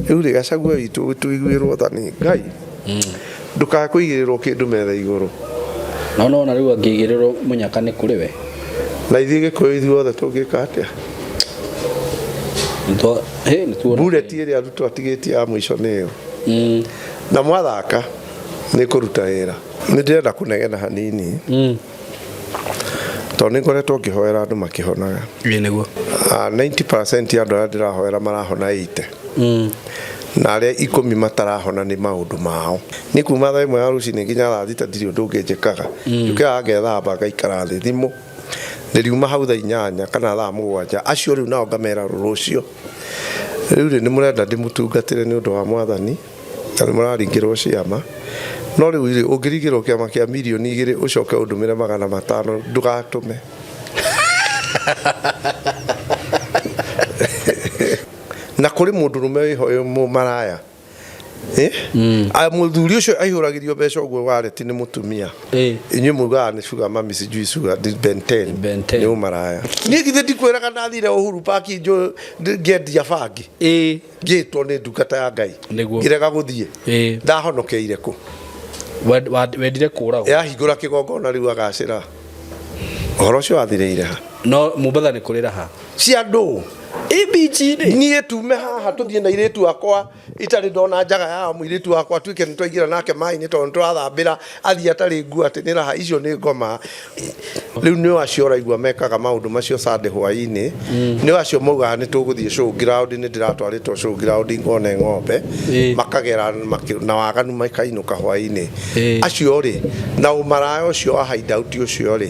Rĩu rĩ, Gachagua witũ, tũiguĩrwo tha nĩ Ngai, ndũkae kũigĩrĩrwo kĩndũ metha igũrũ. No nona rĩu angĩigĩrĩrwo mũnyaka nĩ kũrĩ we. Na ithuĩ Gĩkũyũ ithuothe tũngĩka atĩa? Nĩtuona. Bullet ĩrĩa Ruto atigĩtie ya mũico nĩ ĩyo. Na mwathaka nĩ kũruta wĩra. Nĩ ndĩrenda kũnegena hanini. Tondũ nĩ ngoretwo ngĩhoera andũ makĩhonaga. Ĩĩ nĩguo. 90% ya andũ arĩa ndĩrahoera marahona 80. Na arĩa 10 matarahona nĩ maũndũ mao. Nĩ kuma thaa 1 ya rũcinĩ nginya thaa 6 ndirĩ ũndũ ũngĩ njĩkaga. Njũkĩraga ngethamba ngaikara thĩ thimũ. Ndĩriuma hau thaa 8 kana thaa 7. Acio rĩu nao ngamera rũciũ. Rĩu rĩ, nĩ mũrenda ndĩmũtungatĩre nĩ ũndũ wa Mwathani, na nĩ mũraringĩrwo ciama. No rĩu rĩ, ũngĩringĩrwo kĩama kĩa mirioni 2 ũcoke ũndũmĩre 500 ndũgatũme. Na kũrĩ mũndũrũme wĩho wĩ mũmaraya. Mũthuri ũcio aihũragĩrio mbeca ũguo wareti nĩ mũtumia. Inyuĩ mugaga nĩ sugar mami, sijui sugar, ni Ben 10. Ben 10. Nĩ ũmaraya. Niĩ githĩ ndikwĩraga ndathire Uhuru Park ngĩendia bangi. Ngĩtwo nĩ ndungata ya Ngai. Nĩguo. Ngĩrega gũthiĩ. Ndahonokeire kũ? Wendire kũragwo. Yahingũra kĩgongona rĩu agacĩra. Ũhoro ũcio wathirĩire ha? No Mombatha nĩ kũrĩ raha. Cia ndũ. Ĩ beach-inĩ. Niĩ tume haha tũthiĩ na airĩtu akwa itarĩ ndona njaga ya mũirĩtu wakwa tuĩke nĩ twaingĩra nake maĩ-inĩ tondũ nĩ tũrathambĩra athiĩ atarĩ nguo atĩ nĩ raha icio nĩ ngoma. Rĩu nĩ acio ũraigua mekaga maũndũ macio Sunday hwaĩ-inĩ. Nĩ acio maugaga nĩ tũgũthiĩ showground, nĩ ndĩratwarĩtwo showground ngone ng'ombe. Makagera na waganu makainũka hwaĩ-inĩ. Acio rĩ, na ũmaraya ũcio wa hideout ũcio rĩ,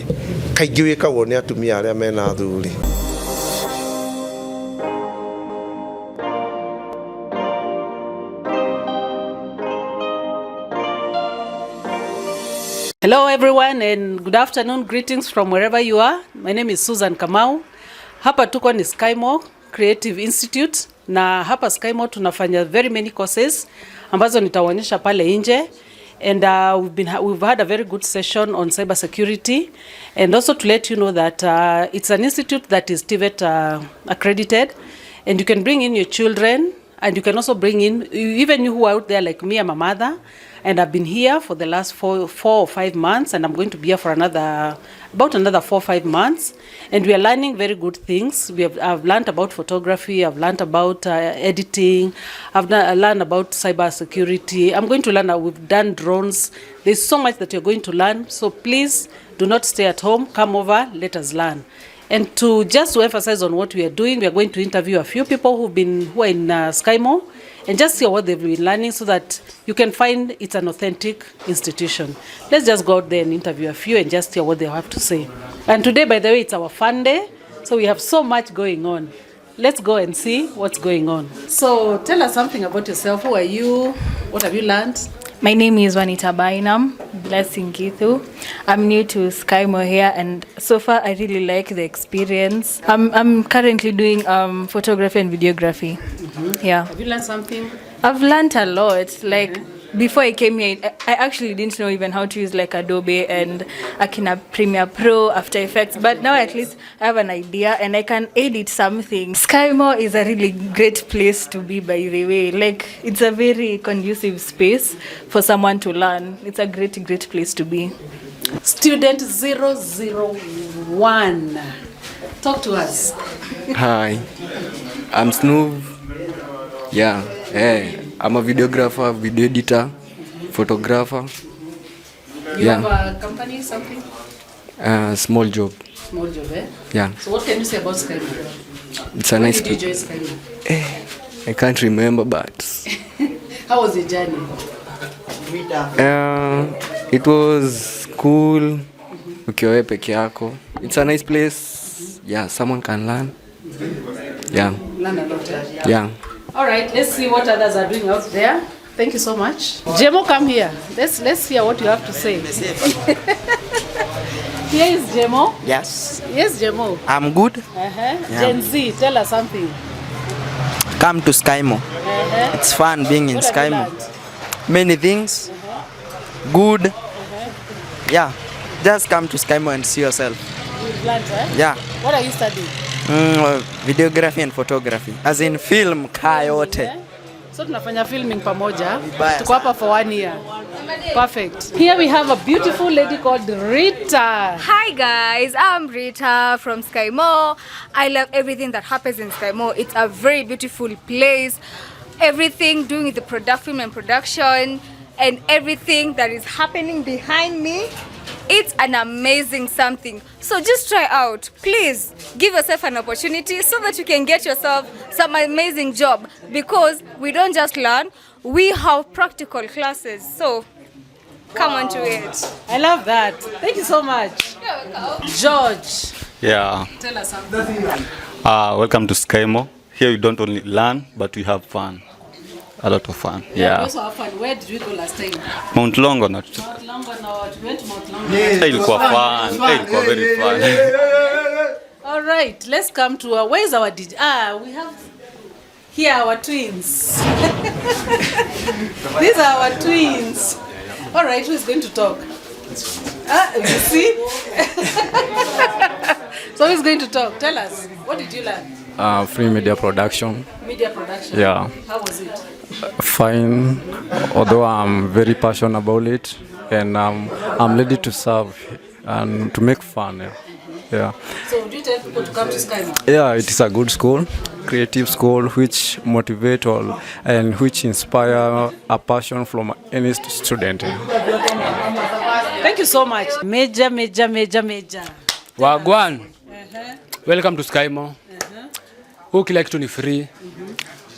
kaingĩ wĩkagwo nĩ atumia arĩa mena athuri. Hello everyone and good afternoon. Greetings from wherever you are. My name is Susan Kamau. Hapa tuko ni Skymo Creative Institute na hapa Skymo tunafanya very many courses ambazo nitawaonyesha pale nje. And we've had a very good session on cyber security, and also to let you know that it's an institute that is TVET accredited, and you can bring in your children, and you can also bring in even you who are out there like me. I'm a mother, and I've been here for the last four or 5 months, and I'm going to be here for about another 4 or 5 months, and we are learning very good things. I've learned about photography, I've learned about editing, I've learned about cyber security. I'm going to learn, we've done drones. There's so much that you're going to learn, so please do not stay at home. Come over, let us learn. And to just to emphasize on what we are doing, we are going to interview a few people who are in Skymo, and just see what they've been learning so that you can find it's an authentic institution. Let's just go out there and interview a few and just hear what they have to say. And today, by the way, it's our fun day, so we have so much going on. Let's go and see what's going on. So tell us something about yourself. Who are you? What have you learned? My name is Juanita Bainam, Blessing Githu. I'm new to Skymo here, and so far I really like the experience. I'm currently doing photography and videography. Yeah. Have you learned something? I've learned a lot. Before I came here, I actually didn't know even how to use Adobe and Akina Premiere Pro, After Effects, but now at least I have an idea and I can edit something. Skymo is a really great place to be, by the way. It's a very conducive space for someone to learn. It's a great, great place to be. Student 001, talk to us. Hi, I'm Snoop. Yeah, hey. I'm a videographer, video editor, photographer. You Yeah. have a company, something? Small job. Small job, eh? Yeah. So what can you say about Skymo? It's a When nice did you place. join Skymo? I can't remember, but... How was the journey? It was cool. Ukiwa wewe peke yako. It's a nice place. Yeah, someone can learn. Yeah. Learn a lot, eh? Yeah. All right, let's see what others are doing out there. Thank you so much. Jemo, come here. Let's hear what you have to say. Here is Jemo. Yes. Yes, Jemo. I'm good. Uh-huh. Yeah. Gen Z, tell us something. Come to Skymo. Uh-huh. It's fun being in What have you Skymo. learned? Many things. Uh-huh. Good. Uh-huh. Yeah. Just come to Skymo and see yourself. You've learned, eh? Yeah. What are you studying? Videography and photography. As in film, kayote. Eh? So tunafanya filming pamoja. Vibaya. Tuko hapa for one year. Perfect. Here we have a beautiful lady called Rita. Hi guys, I'm Rita from Skymo. I love everything that happens in Skymo. It's a very beautiful place. Everything doing with the product, film and production, and everything that is happening behind me. It's an amazing something. So just try out. Please give yourself an opportunity so that you can get yourself some amazing job, because we don't just learn, we have practical classes. So come on to it. I love that. Thank you so much. George, Yeah. tell us something. Welcome to Skymo. Here you don't only learn, but we have fun. A lot of fun. We Yeah. also have fun. Where did we go last time? Mount Longonot. Mount Longonot. We went to Mount Longonot. Hey, ilikuwa fun. Hey, ilikuwa very fun. All right, let's come to our, where's our DJ? Ah, we have here our twins. These are our twins. All right, who is going to talk? Ah, you see? So who is going to talk? Tell us, what did you learn? Free media production. Media production. Yeah. How was it? Fine, although I'm very passionate about it, and I'm ready to serve and to make fun. Yeah. Yeah. So would you tell people to come to Skymo? Yeah, it is a good school, creative school, which motivate all and which inspire a passion from any student. Thank you so much. Major, major, major, major. Wagwan. Welcome to Skymo. Huu kila kitu ni free.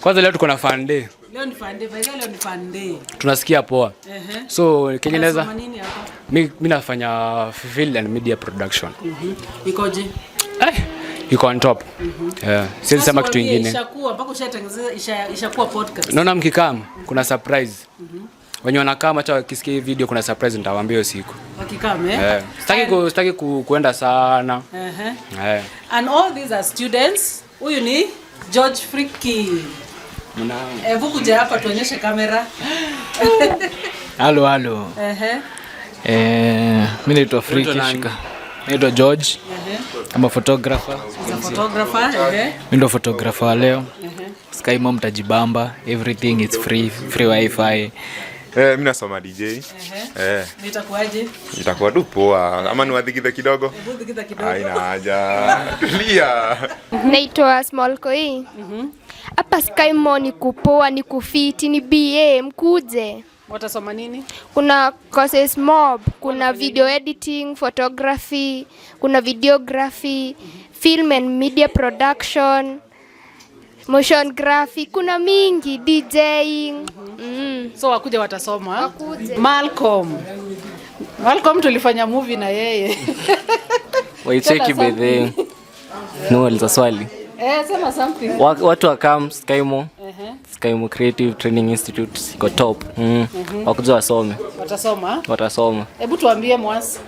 Kwanza leo tuko na fun day. Leo ni fun day, by the way, leo ni fun day. Tunasikia poa. So kenye naweza Unasoma nini hapa? Mi nafanya film and media production. Ikoje? Iko on top. Yeah. Siwezi sema kitu Tuambie, ingine. Ishakuwa mpaka ushatengeneza ishakuwa podcast. Naona mkikam kuna surprise. Wenye wanakaa hata wakisikia hii video kuna surprise nitawaambia hiyo siku. Wakikam, eh? Yeah. Sitaki kuenda sana. Yeah. And all these are students. Huyu ni George Friki. Hebu kuja hapa tuonyeshe kamera. Halo, halo. Mi naitwa Friki Unaitwa nani? Shika. Naitwa George. I'm a photographer. He's a photographer. Mi ndo photographer wa leo. Skymo mtajibamba, everything is free, free wifi. Mi nasoma DJ. Nitakuaje? Itakuwa tu poa ama niwadhikithe kidogo? Hebu dhikitha kidogo. Haina haja. Tulia. Naitwa Small Koi. Hapa Skymo ni kupoa, ni kufiti, ni BA, mkuje. Watasoma nini? Kuna courses mob, kuna video editing, photography, kuna videography, film and media production, motion graphic, kuna mingi, DJing. So wakuja watasoma. Wakuje. Malcolm. Malcolm tulifanya movie na yeye. Waicheki Tell us by the no uliza swali. Sema something. Watu wakam Skymo. Skymo Creative Training Institute iko top. Wakuja wasome. Watasoma. Watasoma. Hebu tuambie Mwasi.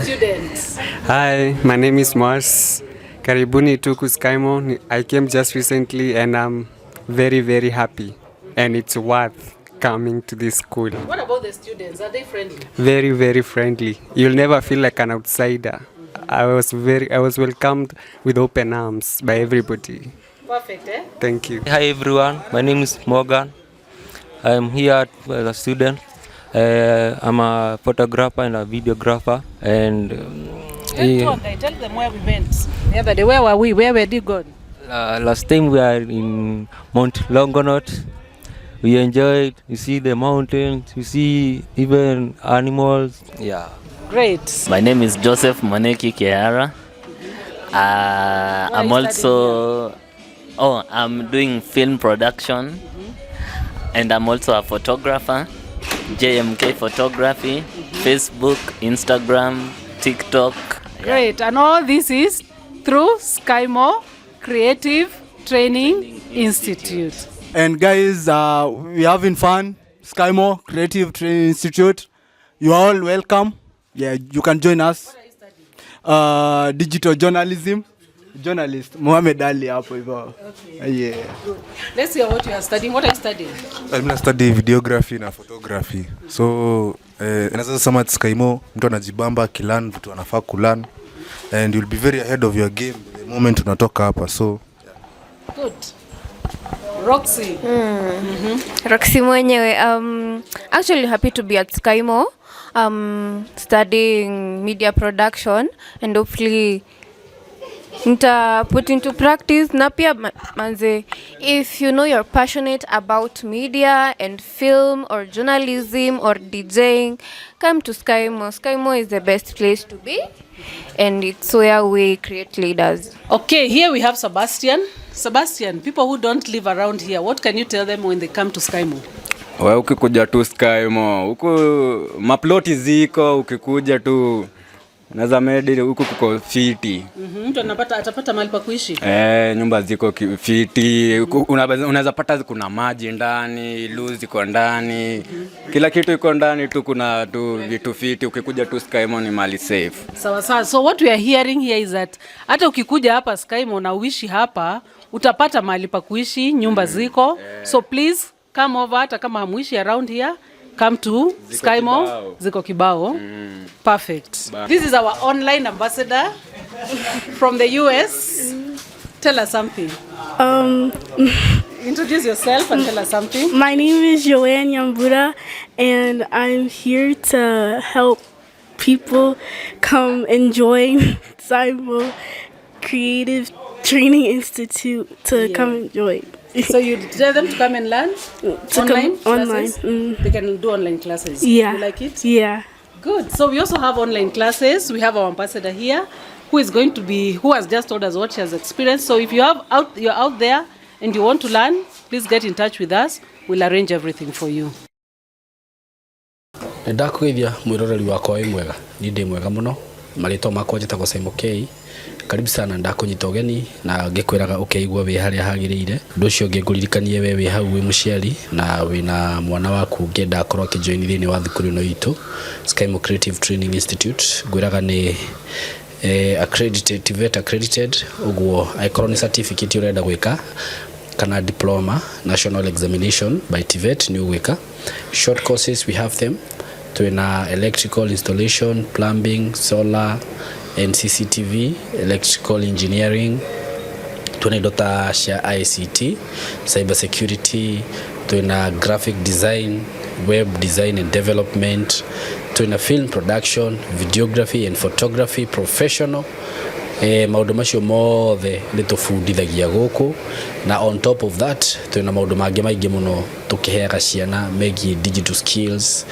Students. Hi, my name is Mars. Karibuni tuku Skymo. I came just recently and I'm very, very happy. And it's worth coming to this school. What about the students? Are they friendly? Very, very friendly. You'll never feel like an outsider. I was welcomed with open arms by everybody. Perfect, eh? Thank you. Hi everyone, my name is Morgan. I'm here as a student. I'm a photographer and a videographer. And Tell them where we went the other day. Where were we? Where were you gone? Last time we are in Mount Longonot. We enjoyed. You see the mountains. You see even animals. Yeah. Great. My name is Joseph Moneki Kehara. I'm also I'm doing film production, and I'm also a photographer. JMK Photography, Facebook, Instagram, TikTok. Great. And all this is through Skymo Creative Training Institute. And guys, we're having fun. Skymo Creative Training Institute. You are all welcome. Yeah, you can join us. Digital journalism. Journalist Mohamed Ali hapo hivyo. Yeah. Good. Let's hear what you are studying. What are you studying? Mimi study videography na photography. So, naweza sema at Skymo mtu anajibamba akilearn vitu anafaa kulearn and you'll be very ahead of your game the moment unatoka hapa. So, Good. Roxy. Roxy mwenyewe. Actually happy to be at Skymo, studying media production and hopefully nita put into practice na pia manze, if you know you're passionate about media and film or journalism or DJing, come to Skymo. Skymo is the best place to be and it's where we create leaders. Okay, here we have Sebastian. Sebastian, people who don't live around here, what can you tell them when they come to Skymo? We ukikuja tu Skymo, huku maploti ziko, ukikuja tu naweza medi huku kuko fiti. Mtu anapata atapata mahali pa kuishi. Eh, nyumba ziko fiti, unaweza pata kuna maji ndani, lu ziko ndani, kila kitu iko ndani tu, kuna tu vitu fiti. Ukikuja tu Skymo ni mali safe. Sawa sawa. So what we are hearing here is that hata ukikuja hapa Skymo na uishi hapa, utapata mahali pa kuishi, nyumba ziko. So please come over, hata kama hamuishi around here, come to Ziko Skymo. kibao. Ziko kibao. Perfect. This is our online ambassador from the US. Tell us something. Introduce yourself and tell us something. My name is Joanne Yambura, and I'm here to help people come and join Cyber Creative Training Institute to come and join. So you tell them to come and learn To online come online. classes? They can do online classes. Yeah. You like it? Yeah. Good. So we also have online classes. We have our ambassador here who is going to be who has just told us what she has experienced. So if you have out you're out there and you want to learn, please get in touch with us. We'll arrange everything for you. Nĩ ndakũgeithia mwĩroreri wakwa wĩ mwega, niĩ ndĩ mwega mũno. Marĩtwa makwa njĩtagwo Simon K. Karibu sana, ndakũnyita ũgeni na ngĩkwĩraga ũkeigua wĩ harĩa hagĩrĩire. Ũndũ ũcio ũngĩ ngũririkanie we wĩ hau wĩ mũciari na wĩna mwana waku ũngĩenda akorwo akĩjoin thĩinĩ wa thukuru ĩno itũ Skymo Creative Training Institute, ngwĩraga nĩ accredited, TVET accredited, ũguo angĩkorwo nĩ certificate ũrenda gwĩka kana diploma national examination by TVET nĩ ũgwĩka. Short courses we have them, twĩna electrical installation, plumbing, solar and CCTV, electrical engineering, twĩna indo ta cia ICT, cyber security, twĩna graphic design, web design and development, twĩna film production, videography and photography professional. Maũndũ macio mothe nĩ tũbundithagia gũkũ, na on top of that twĩna maũndũ mangĩ maingĩ mũno tũkĩheaga ciana megiĩ digital skills,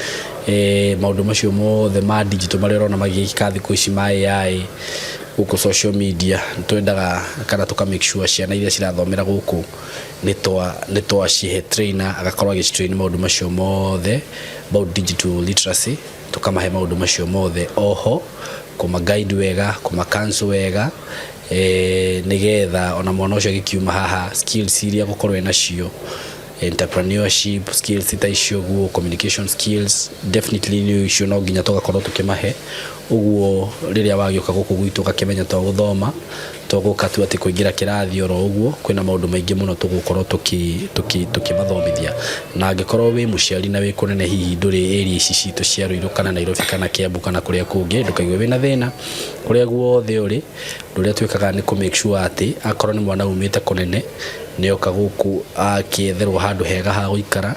maũndũ macio mothe ma digital marĩa ũrona magĩkĩka thikũ ici ma AI gũkũ social media. Nĩ twendaga kana tũka make sure ciana iria cirathomera gũkũ nĩ twacihe trainer agakorwo agĩcitrain maũndũ macio mothe about digital literacy, tũkamahe maũndũ macio mothe, oho kũma guide wega, kũma counsel wega, nĩgetha ona mwana ũcio agĩkiuma haha skills iria gũkorwo enacio, entrepreneurship skills ta icio ũguo, communication skills, definitely nĩ icio no nginya tũgakorwo tũkĩmahe. Ũguo rĩrĩa wagĩũka gũkũ gwitũ ũgakĩmenya to gũthoma, to gũka tu atĩ kũingĩra kĩrathi oro ũguo, kwĩna maũndũ maingĩ mũno tũgũkorwo tũkĩmathomithia. Na angĩkorwo wĩ mũciari na wĩ kũnene, hihi ndũrĩ area ici citũ cia Ruiru kana Nairobi kana Kiambu kana kũrĩa kũngĩ, ndũkaigue wĩna thĩna. Kũrĩa guothe ũrĩ, ũndũ ũrĩa twĩkaga nĩ kũ make sure atĩ akorwo nĩ mwana umĩte kũnene nĩoka gũkũ akĩetherwo handũ hega ha gũikara,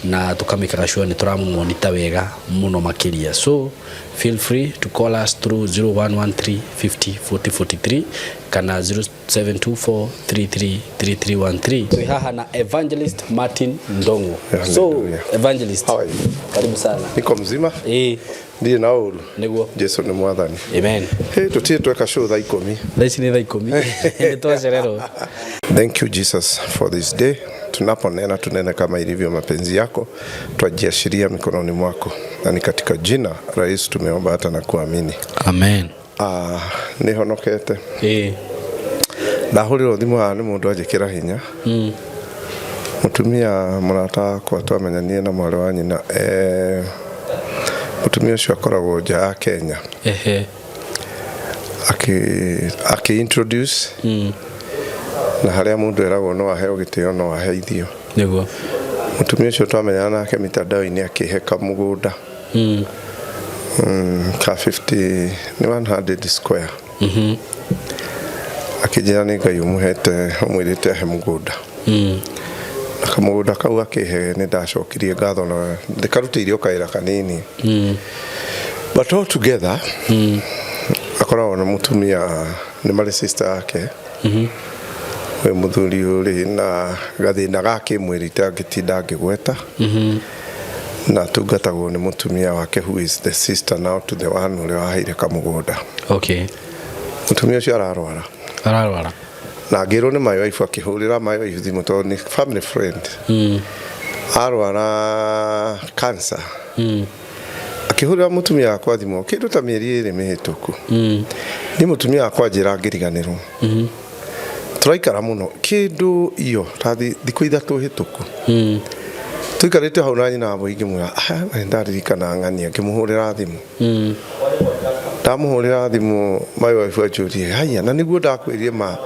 na tũkamĩkaga sure nĩ tũramũmonita wega mũno makĩria. So feel free to call us through 0113 50 40 43 kana 0724 33 3313. Twĩ haha na Evangelist Martin Ndongo. So Evangelist, karibu sana. Niko mzima. Ndirĩ na ũru. Nĩguo. Jesu nĩ mwathani. Amen. Hey, tũtirĩ tweka show thaa 10. Thaa ici nĩ thaa 10. Nĩ twacererwo. Thank you Jesus for this day. Tunaponena tunene kama ilivyo mapenzi yako, twajiashiria mikononi mwako, na ni katika jina la Yesu tumeomba hata na kuamini. Amen. Nĩ honokete. Ndahũrĩrwo thimũ haha nĩ mũndũ anjĩkĩra hinya. Mũtumia mũrata wakwa twamenyanire na mwarĩ wa nyina, mũtumia ũcio akoragwo nja ya Kenya. Akĩ introduce na harĩa mũndũ eragwo no aheo gĩtĩo no aheithio. Nĩguo. Mũtumia ũcio twamenyana nake mitandao-inĩ akĩhe kamũgũnda ka 50 nĩ 100 square. Akĩnjĩra nĩ Ngai ũmũhete ũmwĩrĩte ahe mũgũnda. Na kamũgũnda kau akĩhe nĩ ndacokirie ngatho na ndĩkarutĩire o kawĩra kanini. But all together akoragwo na mũtumia nĩ marĩ sister yake wĩ mũthuri ũrĩ na gathĩna ga kĩmwĩrĩ itangĩtinda ngĩgweta na atungatagwo nĩ mũtumia wake who is the sister now to the one ũrĩa waheire kamũgũnda. Okay. Mũtumia ũcio ararwara. Ararwara. Na ngĩrwo nĩ my wife akĩhũrĩra my wife thimũ tondũ nĩ family friend. Arwara cancer. Akĩhũrĩra mũtumia wakwa thimũ kĩndũ ta mĩeri 2 mĩhĩtũku. Niĩ mũtumia wakwa anjĩra ngĩriganĩrwo. Tũraikara mũno kĩndũ iyo ta thikũ 3 hĩtũku. Tũikarĩte hau na nyina wa boy ngĩmwĩra "Ah, na nĩndaririkana ng'ania ngĩmũhũrĩra thimũ. Ndamũhũrĩra thimũ my wife anjũrie haya na nĩguo ndakwĩrire ma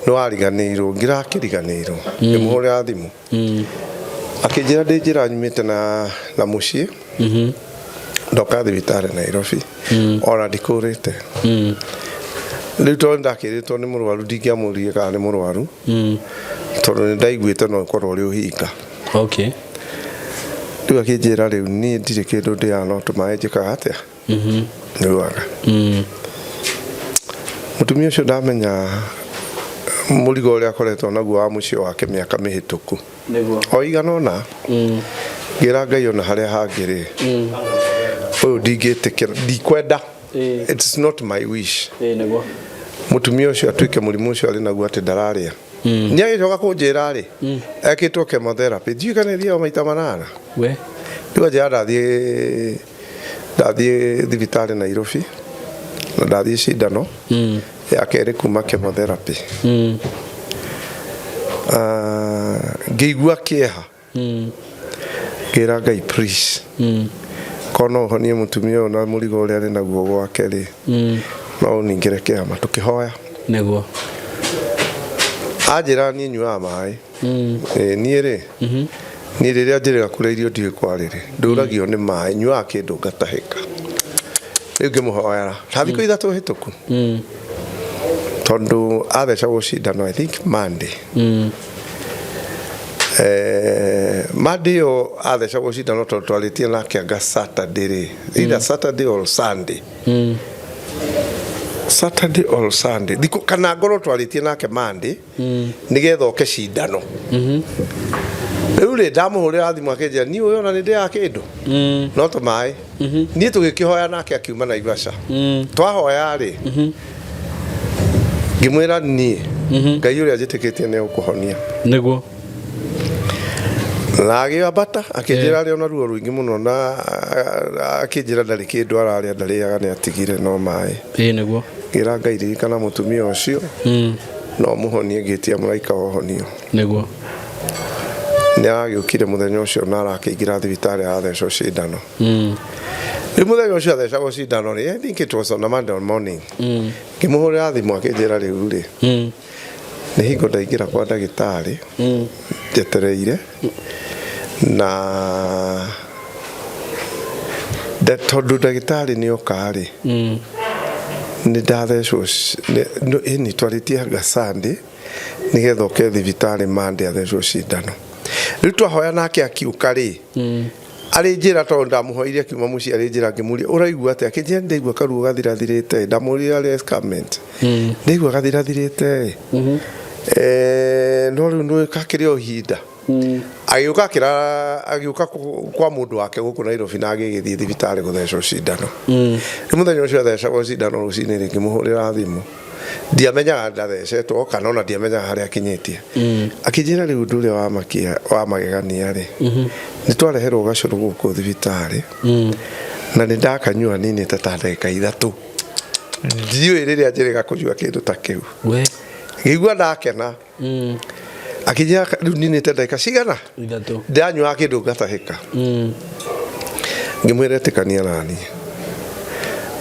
nĩwariganĩirwo ngĩrakĩriganĩirwo. Ngĩmũhũrĩra thimũ. Akĩnjĩra ndĩ njĩra nyumĩte na mũciĩ. Ndoka thibitarĩ Nairobi. Ona ndikũrĩte. Rĩu tondũ ndakĩrĩtwo nĩ mũrwaru ndingĩamũririe kana nĩ mũrwaru. Tondũ nĩ ndaiguĩte no ũkorwo ũrĩ ũhinga. Okay. Rĩu akĩnjĩra rĩu niĩ ndirĩ kĩndũ ndĩaga no tũmaĩ njĩkaga atĩa? Nyuaga. Mũtumia ũcio ndamenya mũrigo ũrĩa akoretwo naguo wa mũciĩ wake mĩaka mĩhĩtũku. Nĩguo. O igana ũna. Ngĩra Ngai ona harĩa hangĩ rĩ. Ũyũ ndingĩtĩkĩra ndikwenda. It's not my wish. Nĩguo. Mũtumia ũcio atuĩke mũrimũ ũcio arĩ naguo atĩ ndararĩa. Nĩ agĩcoka kũnjĩra rĩ ekĩtwo chemotherapy ndiũĩ kana ĩthiaga maita 8. We. Rĩu anjĩra ndathiĩ thibitarĩ Nairobi na ndathiĩ cindano ya kerĩ kuma chemotherapy. Ngĩigua kĩeha ngĩra Ngai please korwo no ũhonie mũtumia ũyũ na mũrigo ũrĩa arĩ naguo gwake rĩ no ũningĩre kĩama tũkĩhoya. Nĩguo. Anjĩra niĩ nyuaga maĩ. Niĩ rĩ niĩ rĩrĩa njĩrĩga kũrĩa irio ndiũĩ kwarĩrĩ ndũragio nĩ maĩ nyuaga kĩndũ ngatahĩka. Rĩu ngĩmũhoera ta thikũ 3 hĩtũku. Tondũ athecagwo cindano I think Monday. Monday ĩyo athecagwo cindano tondũ twarĩtie nake anga Saturday rĩ either Saturday or Sunday. Saturday or Sunday thikũ kana ngorwo twarĩtie nake Monday nĩgetha oke cindano. Rĩu rĩ ndamũhũrĩra thimũ akĩnjĩra niĩ ũyũ ona nĩ ndĩaga kĩndũ no tũmaĩ. Niĩ tũgĩkĩhoya nake akiuma Naivasha. Twahoya rĩ ngĩmwĩra niĩ Ngai ũrĩa njĩtĩkĩtie nĩ egũkũhonia. Nĩguo. Na agĩambata akĩnjĩra arĩ ona ruo rũingĩ mũno na akĩnjĩra ndarĩ kĩndũ ararĩa ndarĩaga nĩ atigire no maĩ. Nĩguo. Ngĩra Ngai ririkana mũtumia ũcio no mũhonie ngĩtia mũraika wa ũhonio. Nĩguo. Nĩ aragĩũkire mũthenya ũcio na arakĩingĩra thibitarĩ arathecwo cindano. Rĩu mũthenya ũcio athecagwo cindano rĩ I think it was on a Monday morning. Ngĩmũhũrĩra thimũ akĩnjĩra rĩu rĩ nĩ hingo ndaingĩra kwa ndagĩtarĩ njetereire na tondũ ndagĩtarĩ nĩ oka rĩ nĩ ndathecwo ĩni twarĩtie anga Sunday nĩgetha oke thibitarĩ Monday athecwo cindano. Rĩu twahoya nake akiũka rĩ arĩ njĩra tondũ ndamũhoire akiuma mũciĩ arĩ njĩra ngĩmũria ũraigua atĩa akĩnjĩra nĩndaigua karuo gathirathirĩte ndamũrire arĩ escarpment ndaigua gathirathirĩte no rĩu nĩ kakĩrĩ o ihinda agĩũka akĩra agĩũka kwa mũndũ wake gũkũ Nairobi na agĩgĩthiĩ thibitarĩ gũthecwo cindano. Rĩu mũthenya ũcio athecagwo cindano rũcinĩ rĩ ngĩmũhũrĩra thimũ ndiamenyaga ndathecetwo kana ona ndiamenyaga harĩa akinyĩtie. Akĩnjĩra rĩu ũndũ ũrĩa wamakia wa magegania rĩ nĩ twareherwo gacũrũ gũkũ thibitarĩ na nĩ ndakanyua ninĩte ta ndagĩka 3 ndiũĩ rĩrĩa njĩrĩga kũnyua kĩndũ ta kĩu. Ngĩigua ndakena. Akĩnjĩra rĩu ninĩte ndagĩka cigana 3 ndanyuaga kĩndũ ngatahĩka. Ngĩmwĩra ĩtĩkania naniĩ.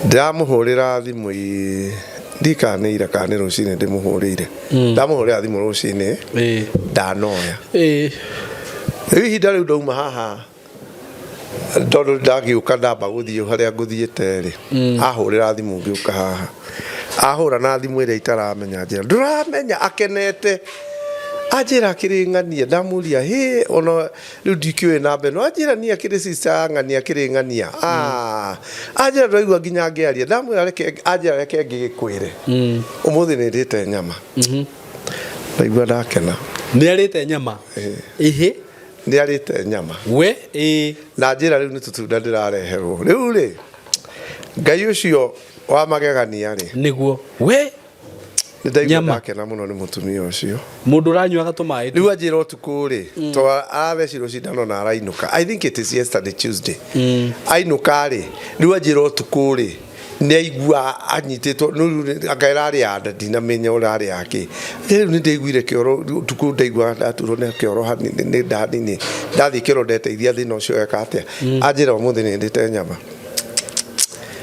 Ndamũhũrĩra thimũ ndikana nĩ ira kana nĩ rũcinĩ ndĩmũhũrĩire. Ndamũhũrĩra thimũ rũcinĩ ndanoya. Rĩu ihinda rĩu ndauma haha tondũ ndagĩũka ndamba gũthiĩ harĩa ngũthiĩte rĩ ahũrĩra thimũ ngĩũka haha ahũra na thimũ ĩrĩa itaramenya njĩra ndũramenya akenete Anjĩra akĩrĩ ng'ania, ndamũria hĩ ona rĩu ndikĩũĩ namba ĩno, anjĩra niĩ akĩrĩ sister ya ng'ania akĩrĩ ng'ania. Ah, anjĩra ndwaigua nginya ngĩaria, ndamwĩra reke, anjĩra reke ngĩgĩkwĩre. Ũmũthĩ nĩ ndĩte nyama. Ndaigua ndakena. Nĩ arĩte nyama? Ĩhĩ. Nĩ arĩte nyama. We ĩĩ. Na njĩra rĩu nĩ tũtunda ndĩrareherwo. Rĩu rĩ, Ngai ũcio wa magegania rĩ. Nĩguo. We. Nĩ ndaigua ndakena mũno nĩ mũtumia ũcio. Mũndũ ũranyuaga tũmaĩ. Rĩu anjĩra ũtukũ rĩ, to arathecirwo cindano na arainũka. I think it is yesterday Tuesday. Ainũka rĩ, rĩu anjĩra ũtukũ rĩ, nĩ aigua anyitĩtwo anga ĩrarĩ ya nda ndinamenya ũrarĩ ya kĩ. Rĩu nĩ ndaiguire kĩoro ũtukũ ndaigua ndaturwo nĩ kĩoro hanini nĩ nda hanini ndathiĩ kĩoro ndeteithia thĩna ũcio eka atĩa. Anjĩra ũmũthĩ nĩ ndĩte nyama.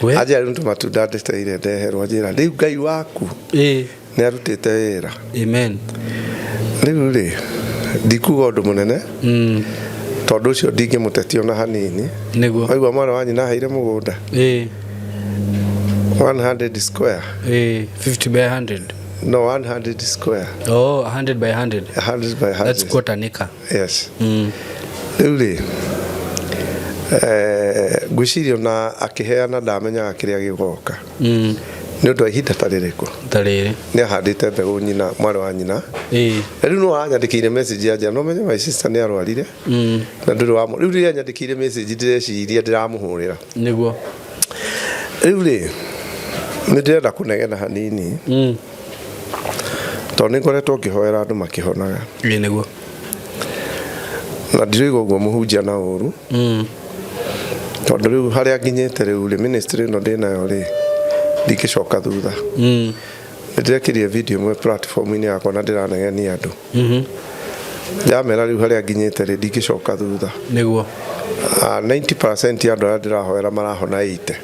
Anjĩra rĩu nĩ tũmatunda ndeteire ndeherwo anjĩra rĩu Ngai waku nĩ arutĩte wĩra. Amen. Rĩu rĩ ndikuga ũndũ mũnene tondũ ũcio ndingĩmũtetia ona hanini. Nĩguo. Waigua mwana wa nyina aheire mũgũnda. 100 square. 50 by 100. No 100 square. Oh, 100 by 100. 100 by 100. That's quarter acre. Yes. Rĩu rĩ ngwĩciria ona akĩheana ndamenyaga kĩrĩa gĩgoka. Nĩ ũndũ wa ihinda ta rĩrĩkũ? Ta rĩrĩ. Nĩ ahandĩte mbegũ nyina mwarĩ wa nyina. Na rĩu no aranyandĩkĩire message anjĩra no menye my sister nĩ arwarire. Na ndũrĩ wa rĩu rĩrĩa anyandĩkĩire message ndĩreciria ndĩramũhũrĩra. Nĩguo. Rĩu rĩ nĩ ndĩrenda kũnegena hanini. Tondũ nĩ ngoretwo ngĩhoera andũ makĩhonaga. Ĩĩ nĩguo. Na ndiroiga ũguo mũhunjia na ũru. Tondũ rĩu harĩa nginyĩte rĩu rĩ ministry ĩno ndĩnayo rĩ ndingĩcoka thutha. Nĩ ndĩrekĩrire video ĩmwe platform-inĩ yakwa na ndĩranegenia andũ. Ndĩramera rĩu harĩa nginyĩte rĩ ndingĩcoka thutha. Nĩguo. 90% ya andũ arĩa ndĩrahoera marahona 80.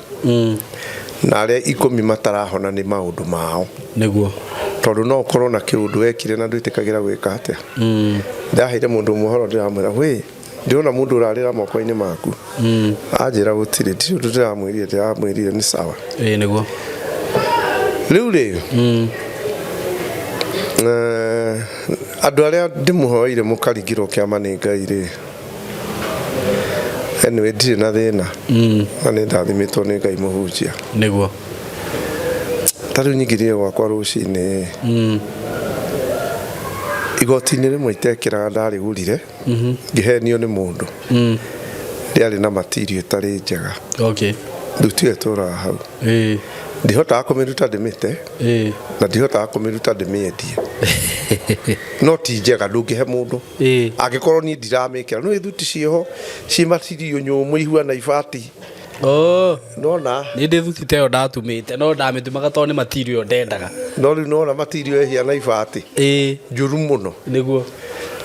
Na arĩa ikũmi matarahona nĩ maũndũ mao. Nĩguo. Tondũ no ũkorwo na kĩũndũ wekire na ndwĩtĩkagĩra gwĩka atĩa. Ndaheire mũndũ ũmwe ũhoro ndĩramwĩra wĩ ndĩrona mũndũ ũrarĩra moko-inĩ maku. Anjĩra gũtirĩ ndirĩ ũndũ ndĩramwĩrire ndĩramwĩrire nĩ sawa. Ĩĩ nĩguo. Rĩu rĩ andũ arĩa ndĩmũhoeire mũkaringĩrwo kĩama nĩ Ngai rĩ anyway ndirĩ na thĩna na nĩ ndathimĩtwo nĩ Ngai mũhunjia. Nĩguo. Ta rĩu nyingĩrire gwakwa rũcinĩ igoti-inĩ rĩmwe itekĩraga ndarĩgũrire ngĩhenio nĩ mũndũ rĩarĩ na matirio ĩtarĩ njega. Okay. Thuti ĩyo ĩtũraga hau. Ndihotaga kũmĩruta ndĩmĩte na ndihotaga kũmĩruta ndĩmĩendie. No ti njega ndũngĩhe mũndũ. Angĩkorwo niĩ ndiramĩkĩra nĩ thuti ciĩho ciĩ matirio nyũmũ ihuana ibati. Oh. Nona. Nĩ ndĩ thuti ta ĩyo ndatumĩte no ndamĩtumaga tondũ nĩ matirio ĩyo ndendaga. No rĩu nona matirio ĩhiana ibati. Njũru mũno. Nĩguo.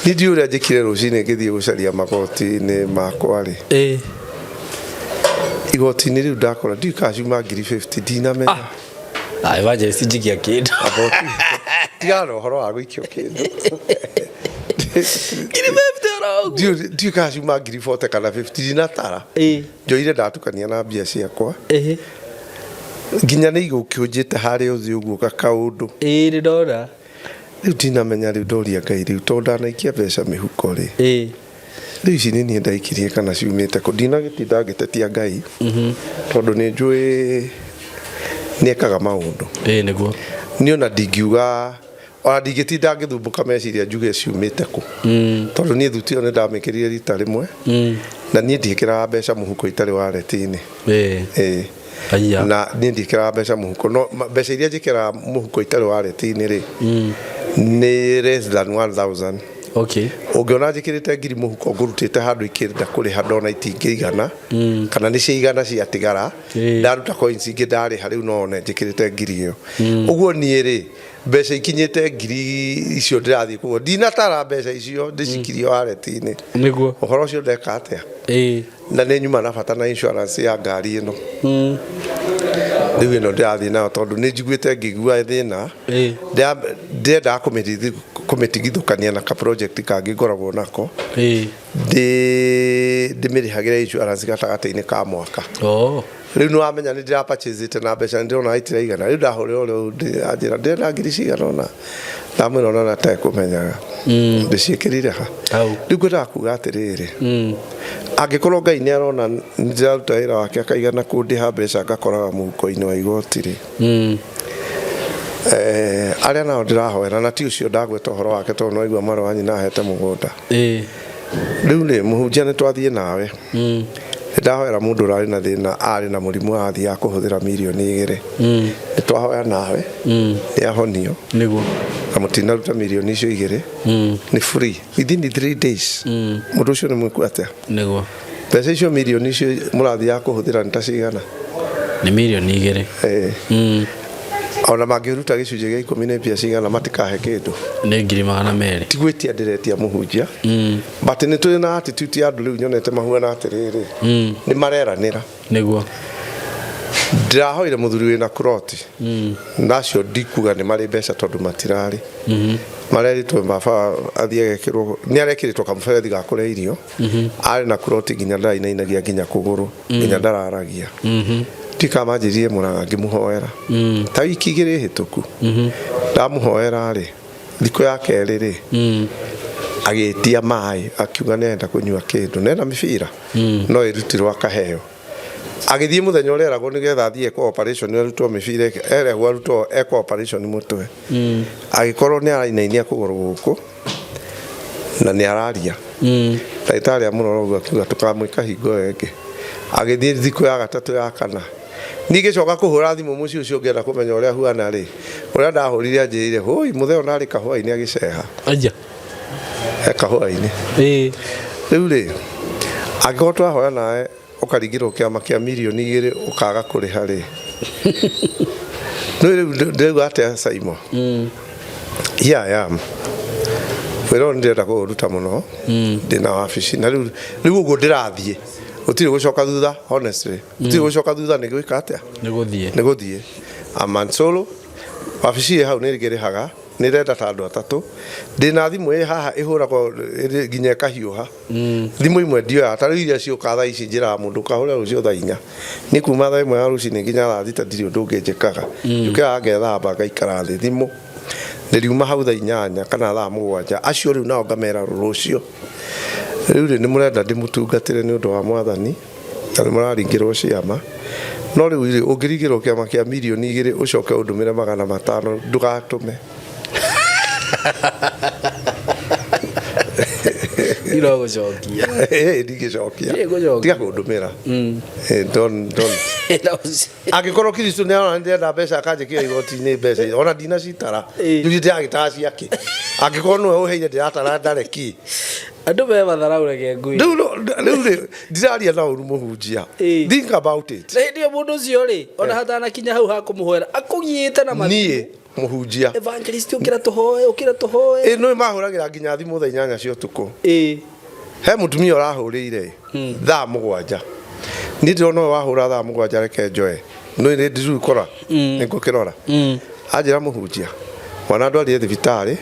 Niĩ ndiũĩ ũrĩa njĩkire rũcinĩ ngĩthiĩ gũcaria magoti-inĩ makwa rĩ. Igoti-inĩ rĩu ndakora ndiũĩ kana ciuma ngiri 50 ndinamenya. Ah, evangelist njikia kĩndũ. Tigana na ũhoro wa gũikio kĩndũ. Ndiũĩ kana ciuma ngiri 40 kana 50 ndinatara. Njoire ndatukania na mbia ciakwa. Nginya nĩ igũkĩũnjĩte harĩa ũthiũ ũguo gakaũndũ. Ĩĩ nĩ ndona. Rĩu ndinamenya rĩu ndoria Ngai rĩu tondũ ndanaikia mbeca mĩhuko rĩ. Rĩu ici nĩ niĩ ndaikirie kana ciumĩte kũ ndinagĩtinda ngĩtetia Ngai tondũ nĩ njũĩ nĩ ekaga maũndũ. Ĩĩ nĩguo. Niĩ ona ndingiuga ona ndingĩtinda ngĩthumbũka meciria njuge ciumĩte kũ. Tondũ niĩ thuti ĩyo nĩ ndamĩkĩrire rita rĩmwe na niĩ ndiĩkĩraga mbeca mũhuko itarĩ wallet-inĩ. Ĩĩ. Na niĩ ndiĩkĩraga mbeca mũhuko no mbeca iria njĩkĩraga mũhuko itarĩ wallet-inĩ rĩ nĩ less than 1000. Okay. Ũngĩona njĩkĩrĩte ngiri mũhuko ngũrutĩte handũ ikĩenda kũrĩha ndona itingĩigana kana nĩ ciaigana ciatigara ndaruta coins ingĩ ndarĩha rĩu no one njĩkĩrĩte ngiri ĩyo. Ũguo niĩ rĩ mbeca ikinyĩte ngiri icio ndĩrathiĩ kũgũra ndinatara mbeca icio ndĩcikirie wallet-inĩ. Nĩguo. Ũhoro ũcio ndeka atĩa? Na nĩ nyuma na bata na insurance ya ngari ĩno. Rĩu ĩno ndĩrathiĩ nayo tondũ nĩ njiguĩte ngĩigua thĩna. Ndĩrendaga kũmĩtigithũkania na ka project kangĩ ngoragwo nako. Ndĩmĩrĩhagĩra insurance gatagatĩ-inĩ ka mwaka. Rĩu nĩ wamenya nĩ ndĩra purchase na mbeca nĩ ndĩrona itiraigana. Rĩu ndahũrĩra ũrĩa anjĩra ndĩrenda ngiri cigana ũna. Ndamwĩra ona na atekũmenyaga. Ndĩciĩkĩrire ha rĩu ngwendaga kuga atĩrĩrĩ, angĩkorwo Ngai nĩ arona ndĩraruta wĩra wake akaigana kũndĩha mbeca ngakoraga mũhuko-inĩ wa igoti rĩ, arĩa nao ndĩrahoera na ti ũcio ndagweta ũhoro wake tondũ nĩwaigua mwarĩ wa nyina ahete mũgũnda. Rĩu rĩ, mũhunjia nĩ twathiĩ nawe, nĩndahoera mũndũ ũrarĩ na thĩna, arĩ na mũrimũ athiaga kũhũthĩra mirioni 2. Nĩ twahoya nawe, nĩ ahonio. Nĩguo. Na mũtinaruta mirioni icio 2. Nĩ free within 3 days. Mũndũ ũcio nĩ mwĩku atĩa? Nĩguo. Mbeca icio, mirioni icio mũrathiaga kũhũthĩra nĩ ta cigana? Nĩ mirioni 2. Ona mangĩruta gĩcunjĩ gĩa 10 nĩ mbia cigana? Matikahe kĩndũ. Nĩ 200,000. Ti gwĩtia ndĩretia, mũhunjia, but nĩ tũrĩ na attitude ya andũ rĩu nyonete mahuana atĩrĩrĩ, nĩ mareranĩra. Nĩguo. Ndĩrahoire mũthuri wĩna kuroti, na acio ndikuga nĩ marĩ mbeca tondũ matirarĩ. Marerĩtwo baba athiĩ agekĩrwo, nĩ arekĩrĩtwo kamũberethi ga kũrĩa irio. Arĩ na kuroti nginya ndarainainagia nginya kũgũrũ, nginya ndararagia. Ndikamanjĩrire mũraga ngĩmũhoera ta wiki 2 hĩtũku. Ndamũhoera rĩ, thikũ ya kerĩ rĩ, agĩtia maĩ akiuga nĩ arenda kũnyua kĩndũ nena mĩbira no ĩrutirwo akaheo. Agĩthiĩ mũthenya ũrĩa eragwo nĩgetha athiĩ ekwo operation arutwo mĩbira, eragwo arutwo ekwo operation mũtwe, agĩkorwo nĩ arainainia kũgũrũ gũkũ na nĩ araria. Ndagĩtarĩ amũrora ũguo akiuga tũkamwĩka hingo ĩyo ĩngĩ. Agĩthiĩ thikũ ya gatatũ, ya kana, ningĩcoka kũhũra thimũ mũciĩ ũcio ngĩenda kũmenya ũrĩa huana rĩ, ũrĩa ndahũrire anjĩrire hũi mũtheo narĩ kahũa-inĩ agĩceha. Aja. He kahũa-inĩ rĩu rĩ, angĩkorwo twahoya nawe ũkaringĩrwo kĩama kĩa mirioni 2 ũkaga kũrĩha rĩ, nĩ rĩu ndĩrauga atĩa, Saimo? Here I am, wĩra ũyũ nĩndĩrenda kũũruta mũno. Ndĩna wabici na rĩu ũguo ndĩrathiĩ, gũtirĩ gũcoka thutha. Honestly, gũtirĩ gũcoka thutha. Nĩ gwĩka atĩa? Nĩ gũthiĩ. Nĩ gũthiĩ Amansolo. Wabici ĩ hau nĩ ngĩrĩhaga, nĩ ndĩrenda ta andũ atatũ. Ndĩna thimũ ĩ haha ĩhũragwo nginya ĩkahiũha. Thimũ imwe ndioyaga, ta rĩu iria ciũkaga thaa ici, njĩraga mũndũ ũkahũra rũciũ thaa 4. Nĩ kuma thaa 1 ya rũcinĩ nginya thaa 6 ndirĩ ũndũ ũngĩ njĩkaga. Njũkĩraga ngethamba ngaikara thĩ thimũ ndĩriuma hau thaa 8 kana thaa 7. Acio rĩu nao ngamera rũciũ. Rĩu rĩ, nĩ mũrenda ndĩmũtungatĩre nĩ ũndũ wa Mwathani na nĩ mũraringĩrwo ciama, no rĩu rĩ, ũngĩringĩrwo kĩama kĩa mirioni 2 ũcoke ũndũmĩre 500, ndũgatũme. Irogũcokia. Ndingĩcokia. Ndingĩgũcokia. Tiga kũndũmĩra. Don't. Angĩkorwo Kristo nĩ arona ndĩrenda mbeca akanjĩkĩra igoti-inĩ mbeca icio, ona ndinacitara rĩu, ndĩragĩtara ciake. Angĩkorwo nĩwe ũheire ndĩratara ndareki. Andũ me matharau, reke ngwĩre. Rĩu rĩ, ndiraria na ũru, mũhunjia, think about it. Na hĩndĩ ĩyo mũndũ ũcio rĩ, ona hatanakinya hau hakũmũhoera akũgiĩte na mathimũ. Niĩ mũhunjia. Evangelist, ũkĩra tũhoe, ũkĩra tũhoe. Ĩ nĩ mahũragĩra nginya thimũ thaa 8 cia ũtukũ. He mũtumia ũrahũrĩire thaa 7. Niĩ ndĩrona ũyũ wahũra thaa 7, reke njoe nĩ nĩ ndirukora nĩ ngũkĩrora. Anjĩra, mũhunjia, mwana ndwarire thibitarĩ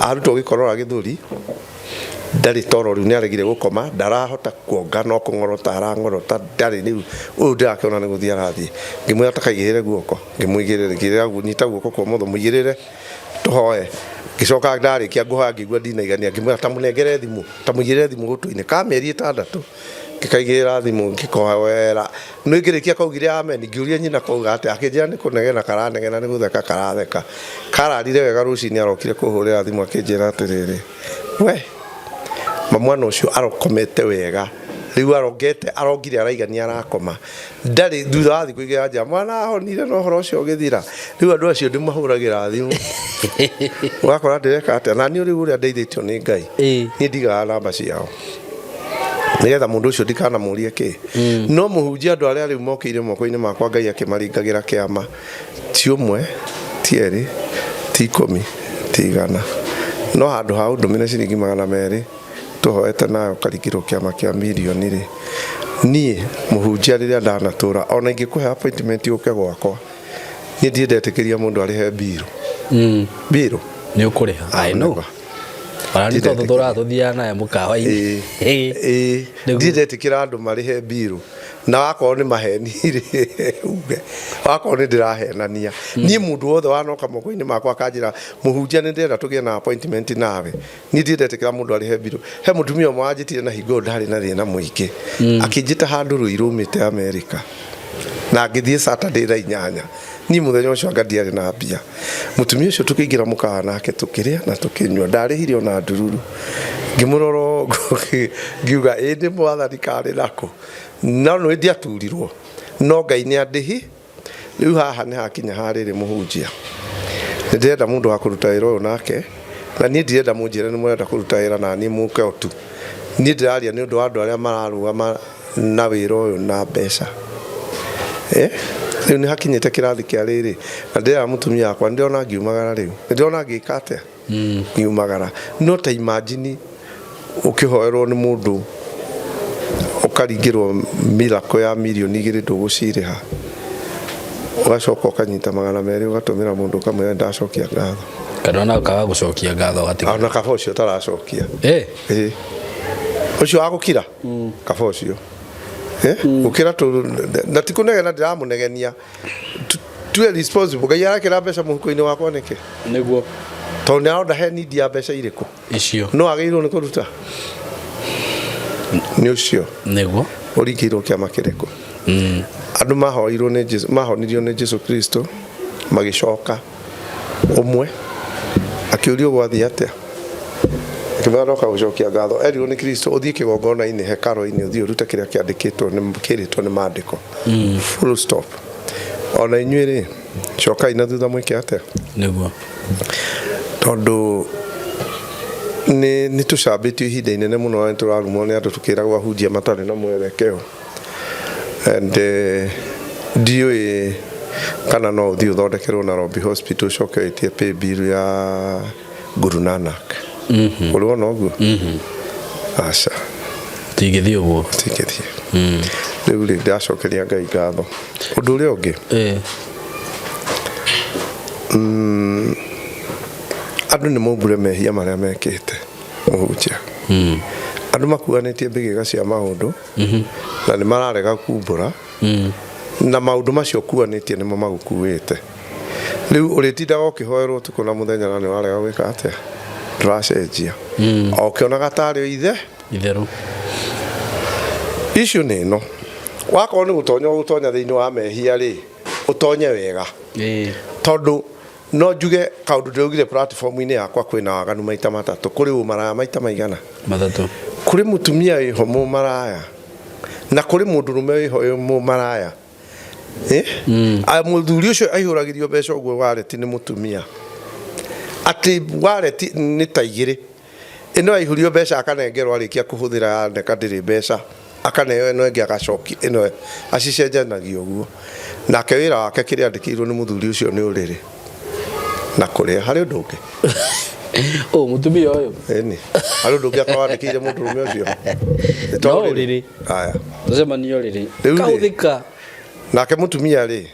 arutwo gĩkorora gĩthũri, ndarĩ toro rĩu, nĩ aregire gũkoma, ndarahota kuonga no kũng'orota arang'orota, ndarĩ rĩu ũyũ ndĩrakĩona nĩ gũthiĩ arathiĩ. Ngĩmwĩra takaigĩrĩre guoko, ngĩmũigĩrĩra, ngĩrĩra nyita guoko kwa ũmotho, mũigĩrĩre tũhoe. Ngĩcoka ndarĩkia ngũhoya ngĩigua ndinaigania, ngĩmwĩra tamũnengere thimũ, tamũigĩrĩre thimũ gũtũ-inĩ ka mĩeri 6. Ngĩkaigĩrĩra thimũ ngĩkoera nĩ ngĩrĩkia kaugire amen. Ngĩũria nyina kauga atĩa, akĩnjĩra nĩ kũnegena karanegena, nĩ gũtheka karatheka, kararire wega. Rũcinĩ arokire kũhũrĩra thimũ akĩnjĩra atĩrĩrĩ, we ma mwana ũcio arokomete wega rĩu, arongete arongire araigania arakoma ndarĩ. Thutha wa thikũ igĩrĩ anjĩra mwana ahonire na ũhoro ũcio ũgĩthira. Rĩu andũ acio ndĩmahũragĩra thimũ, ũgakora ndĩreka atĩa na niĩ rĩu ũrĩa ndeithĩtio nĩ Ngai, niĩ ndigaga namba ciao nĩgetha mũndũ ũcio ndikanamũrie kĩ. No mũhunjia, andũ arĩa rĩu mokĩire moko-inĩ makwa Ngai akĩmaringagĩra kĩama ti ũmwe, ti erĩ, ti 10, ti 100, no handũ ha ũndũmĩre ciringi 200 tũhoete nawe ũkaringĩrwo kĩama kĩa mirioni rĩ, niĩ mũhunjia rĩrĩa ndanatũra ona ingĩkũhe appointment ũke gwakwa, niĩ ndirĩ ndetĩkĩria mũndũ arĩhe mbirũ mbirũ. Nĩ ũkũrĩha. I know. Ona nĩ tondũ tũratũthiaga naye mũkawa-inĩ. Ĩĩ, ndirĩ ndetĩkĩra andũ marĩhe mbirũ. Na wakorwo nĩ maheni rĩ, uge wakorwo nĩ ndĩrahenania. Niĩ mũndũ wothe wanoka moko-inĩ makwa akanjĩra mũhunjia nĩ ndĩrenda tũgĩe na appointment nawe, niĩ ndirĩ ndetĩkĩra mũndũ arĩhe mbirũ. He mũtumia ũmwe wanjĩtire na hingo ĩyo ndarĩ na thĩna mũingĩ, akĩnjĩta handũ Rũirũ umĩte Amerika, na ngĩthiĩ Saturday thaa 8. Niĩ mũthenya ũcio anga ndiarĩ na mbia. Mũtumia ũcio tũkĩingĩra mũkawa nake tũkĩrĩa na tũkĩnyua, ndarĩhire ona ndururu. Ngĩmũrora ũguo ngiuga ĩ nĩ mwathani karĩ nako, no nĩ ndiaturirwo, no Ngai nĩ andĩhi. Rĩu haha nĩ hakinya ha rĩrĩ mũhunjia, nĩ ndĩrenda mũndũ wa kũruta wĩra ũyũ nake, na niĩ ndirenda mũnjĩre nĩ mũrenda kũruta wĩra na niĩ mũke o tu. Niĩ ndĩraria nĩ ũndũ wa andũ arĩa mararũgama na wĩra ũyũ na mbeca. Eh? Rĩu nĩ hakinyĩte kĩrathi kĩa rĩrĩ, na ndĩrera mũtumia wakwa, nĩ ndĩrona ngiumagara rĩu, nĩ ndĩrona ngĩka atĩa? Ngiumagara. No ta imagine ũkĩhoerwo nĩ mũndũ ũkaringĩrwo miracle ya mirioni 2 ndũgũcirĩha, ũgacoka ũkanyita 200 ũgatũmĩra mũndũ ũkamwĩra ndacokia ngatho. Kana ona ũkaga gũcokia ngatho ũgatiga. Ona kaba ũcio ũtaracokia. Ĩĩ. Ũcio wa gũkira? Kaba ũcio. Gũkĩra tũ na ti kũnegena ndĩramũnegenia. Tuwe responsible. Ngai arakĩra mbeca mũhuko-inĩ wakwa nĩkĩ? Nĩguo. Tondũ nĩ aronda he need ya mbeca irĩkũ? Icio. No agĩrĩirwo nĩ kũruta? Nĩ ũcio. Nĩguo. Ũringĩirwo kĩama kĩrĩkũ? Andũ mahoirwo nĩ Jesu, mahonirio nĩ Jesu Kristo magĩcoka ũmwe akĩũrio gwathiĩ atĩa, akĩmwĩra ndoka gũcokia ngatho. Erirwo nĩ Kristo ũthiĩ kĩgongona-inĩ hekaro-inĩ ũthiĩ ũrute kĩrĩa kĩandĩkĩtwo nĩ kĩrĩtwo nĩ maandĩko. Full stop. Ona inyuĩ rĩ, cokai na thutha mwĩke atĩa? Nĩguo. Tondũ nĩ tũcambĩtio ihinda inene mũno na nĩ tũrarumwo nĩ andũ tũkĩragwo ahunjia matarĩ na mwerekeo. And ndiũĩ kana no ũthiĩ ũthondekerwo Nairobi Hospital ũcoke wĩtie pay bill ya Guru Nanak. Ũrĩ wona ũguo? Aca. Tingĩthiĩ ũguo. Tingĩthiĩ. Rĩu rĩ, ndĩracokeria Ngai ngatho. Ũndũ ũrĩa ũngĩ. Andũ nĩ maumbũre mehia marĩa mekĩte mũhunjia. Andũ makuanĩtie mbĩgĩga cia maũndũ na nĩ mararega kumbũra, na maũndũ macio ũkuanĩtie nĩmo magũkuĩte. Rĩu ũrĩtindaga ũkĩhoerwo ũtukũ na mũthenya na nĩ warega gwĩka atĩa? Ndũracenjia. O ũkĩonaga tarĩ o ithe itherũ. Issue nĩ ĩno, wakorwo nĩ gũtonya ũgũtonya thĩinĩ wa mehia rĩ, ũtonye wega. Tondũ no njuge kaũndũ ndĩraugire platform-inĩ yakwa kwĩna waganu maita matatũ. Kũrĩ ũmaraya maita maigana? Matatũ. Kũrĩ mũtumia wĩho mũmaraya na kũrĩ mũndũrũme wĩho wĩ mũmaraya. Mũthuri ũcio aihũragĩrio mbeca ũguo wareti nĩ mũtumia. Atĩ wareti nĩ ta igĩrĩ. Ĩno aihũrio mbeca akanengerwo arĩkia kũhũthĩra yaneka ndĩrĩ mbeca, akaneo ĩno ĩngĩ agacokia ĩno, acicenjanagia ũguo. Nake wĩra wake kĩrĩa andĩkĩirwo nĩ mũthuri ũcio nĩ ũrĩrĩ na kũrĩa. Harĩ ũndũ ũngĩ? Ũ mũtumia ũyũ? Ĩni. Harĩ ũndũ ũngĩ akorwo andĩkĩire mũndũrũme ũcio? No ũrĩrĩ. Haya. Tũcemanie ũrĩrĩ. Rĩu rĩ, Kahũthĩka. Nake mũtumia rĩ,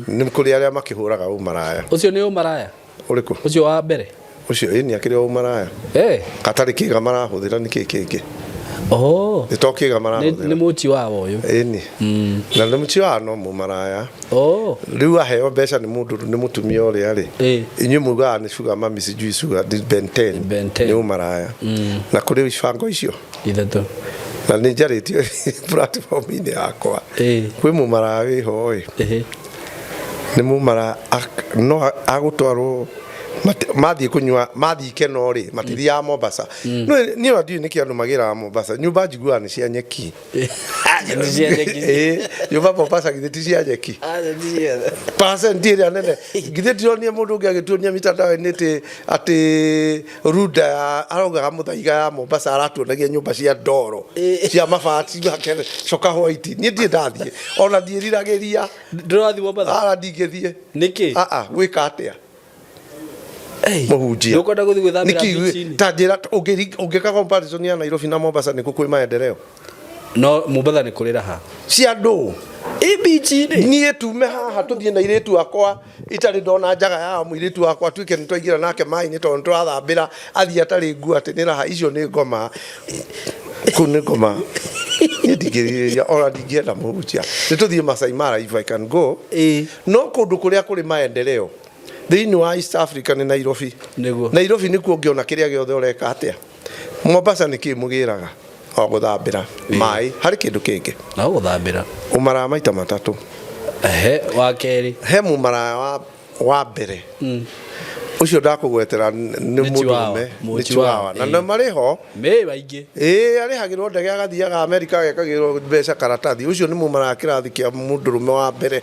nĩ kũrĩ arĩa makĩhũraga ũmaraya. Ũcio nĩ ũmaraya? Ũrĩkũ? Ũcio wa mbere. Ũcio ĩni akĩrĩ o ũmaraya. Gatarĩ kĩga marahũthĩra nĩ kĩ kĩngĩ? Oh. Nĩ to kĩga marahũthĩra. Nĩ mũchi wa ũyũ. Ĩni. Na nĩ mũchi wa no mũmaraya. Oh. Rĩu aheo mbeca nĩ mũndũ nĩ mũtumia ũrĩa rĩ. Inyuĩ mugaga nĩ sugar mummy sijui sugar nĩ Ben 10. Nĩ ũmaraya. Na kũrĩ ibango icio. Ithatũ. Na nĩ njarĩtie platform-inĩ yakwa. Kwĩ mũmaraya wĩho ĩ. Nĩ mũmaraya no agũtwarwo mathiĩ kũnyua mathiĩ ikeno rĩ matithiaga Mombasa. No niĩ ona ndiũĩ nĩkĩ andũ magĩraga Mombasa. Nyũmba njiguaga nĩ cia nyeki. Nĩ cia nyeki. Ĩĩ, nyũmba Mombasa githĩ ti cia nyeki? Percent ĩrĩa nene. Githĩ ndironire mũndũ ũngĩ agĩtuonia mitandao-inĩ atĩ runda ya araugaga Muthaiga ya Mombasa aratuonagia nyũmba cia ndoro cia mabati coka white. Niĩ ndirĩ ndathiĩ ona ndiĩriragĩria. Ndũrathiĩ Mombasa? Ara ndingĩthiĩ. Nĩkĩ? Gwĩka atĩa? Mũhunjia. Ndũkwenda gũthiĩ gwĩthambĩra Nĩkĩ beach-inĩ? ta njĩra ũngĩka comparison ya Nairobi na Mombasa nĩkũ kwĩ maendeleo? No Mombasa nĩ kũrĩ raha. Cia ndũ. Niĩ tume haha tũthiĩ na airĩtu akwa itarĩ ndona njaga yao mũirĩtu wakwa tuĩke nĩ twaingĩra nake maĩ-inĩ tondũ nĩ tũrathambĩra athiĩ atarĩ nguo atĩ nĩ raha icio nĩ ngoma kũu nĩ ngoma niĩ ndingĩrirĩria ona ndingĩenda mũhunjia nĩ tũthiĩ Masai Mara if I can go no kũndũ kũrĩa kũrĩ maendeleo thĩinĩ wa East Africa nĩ Nairobi. Nĩguo. Nairobi nĩkuo ũngĩona kĩrĩa gĩothe ũreka atĩa. Mombasa nĩ kĩ mũgĩraga o gũthambĩra maĩ harĩ kĩndũ kĩngĩ no gũthambĩra ũmaraya maita matatũ. Ehe, wa kerĩ he mũmaraya wa mbere ũcio ndakũgwetera nĩ Nĩ Chihuahua, mũndũrũme mũ nĩ Chihuahua, Chihuahua na ĩĩ. nĩ marĩ ho mĩ waingĩ ĩĩ arĩhagĩrwo ndege agathiaga Amerika agekagĩrwo mbeca karatathi ũcio nĩ mũmaraya kĩrathi kĩa mũndũrũme wa mbere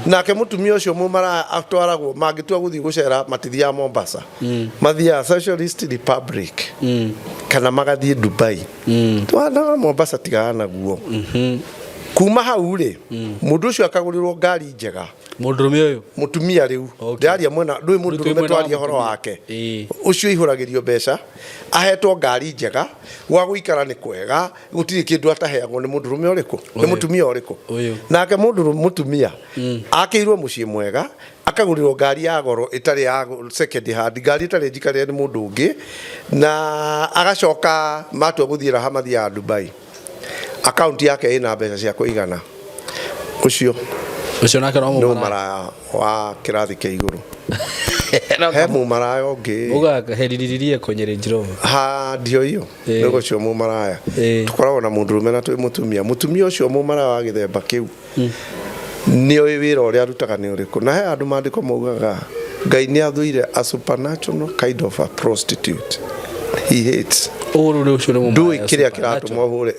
nake mũtumia ũcio mũmaraya atwaragwo mangĩtua gũthiĩ gũcera matithiaga Mombasa mathiaga Socialist Republic kana magathiĩ Dubai twana Mombasa tigana naguo kuma hau rĩ mũndũ ũcio akagũrĩrwo ngari njega mũndũrũme ũyũ mũtumia rĩu ndĩraria mwena ndũĩ mũndũrũme mwena wa twaria horo mũtumia. wake ũcio ihũragĩrio mbeca ahetwo ngari njega gwa gũikara nĩ kwega gũtirĩ kĩndũ ataheagwo nĩ mũndũrũme ũrĩkũ nĩ Ũyũ. mũtumia ũrĩkũ Ũyũ. nake mũndũ mũtumia akĩirwo mũciĩ mwega akagũrĩrwo ngari ya goro ĩtarĩ ya second hand ngari ĩtarĩ njikarĩre nĩ mũndũ ũngĩ na agacoka matua gũthiĩ raha mathiaga Dubai akaunti yake ĩna mbeca cia kũigana ũcio ũcio nake no nĩ mũmaraya mũmaraya wa kĩrathi kĩa igũrũ he mũmaraya ũngĩ ugaheriririe kwenye Range Rover ha ndio hiyo nĩ ũcio mũmaraya tũkoragwo na mũndũrũme na twĩ mũtumia mũtumia ũcio mũmaraya wa gĩthemba kĩu nĩ oĩ wĩra ũrĩa arutaga nĩ ũrĩkũ na he andũ maandĩko maugaga Ngai nĩ athũire a supernatural kind of a prostitute he hates ũrũ nĩ ũcio nĩ ndũĩ mũmaraya kĩrĩa supernatural. kĩratũma ũhũre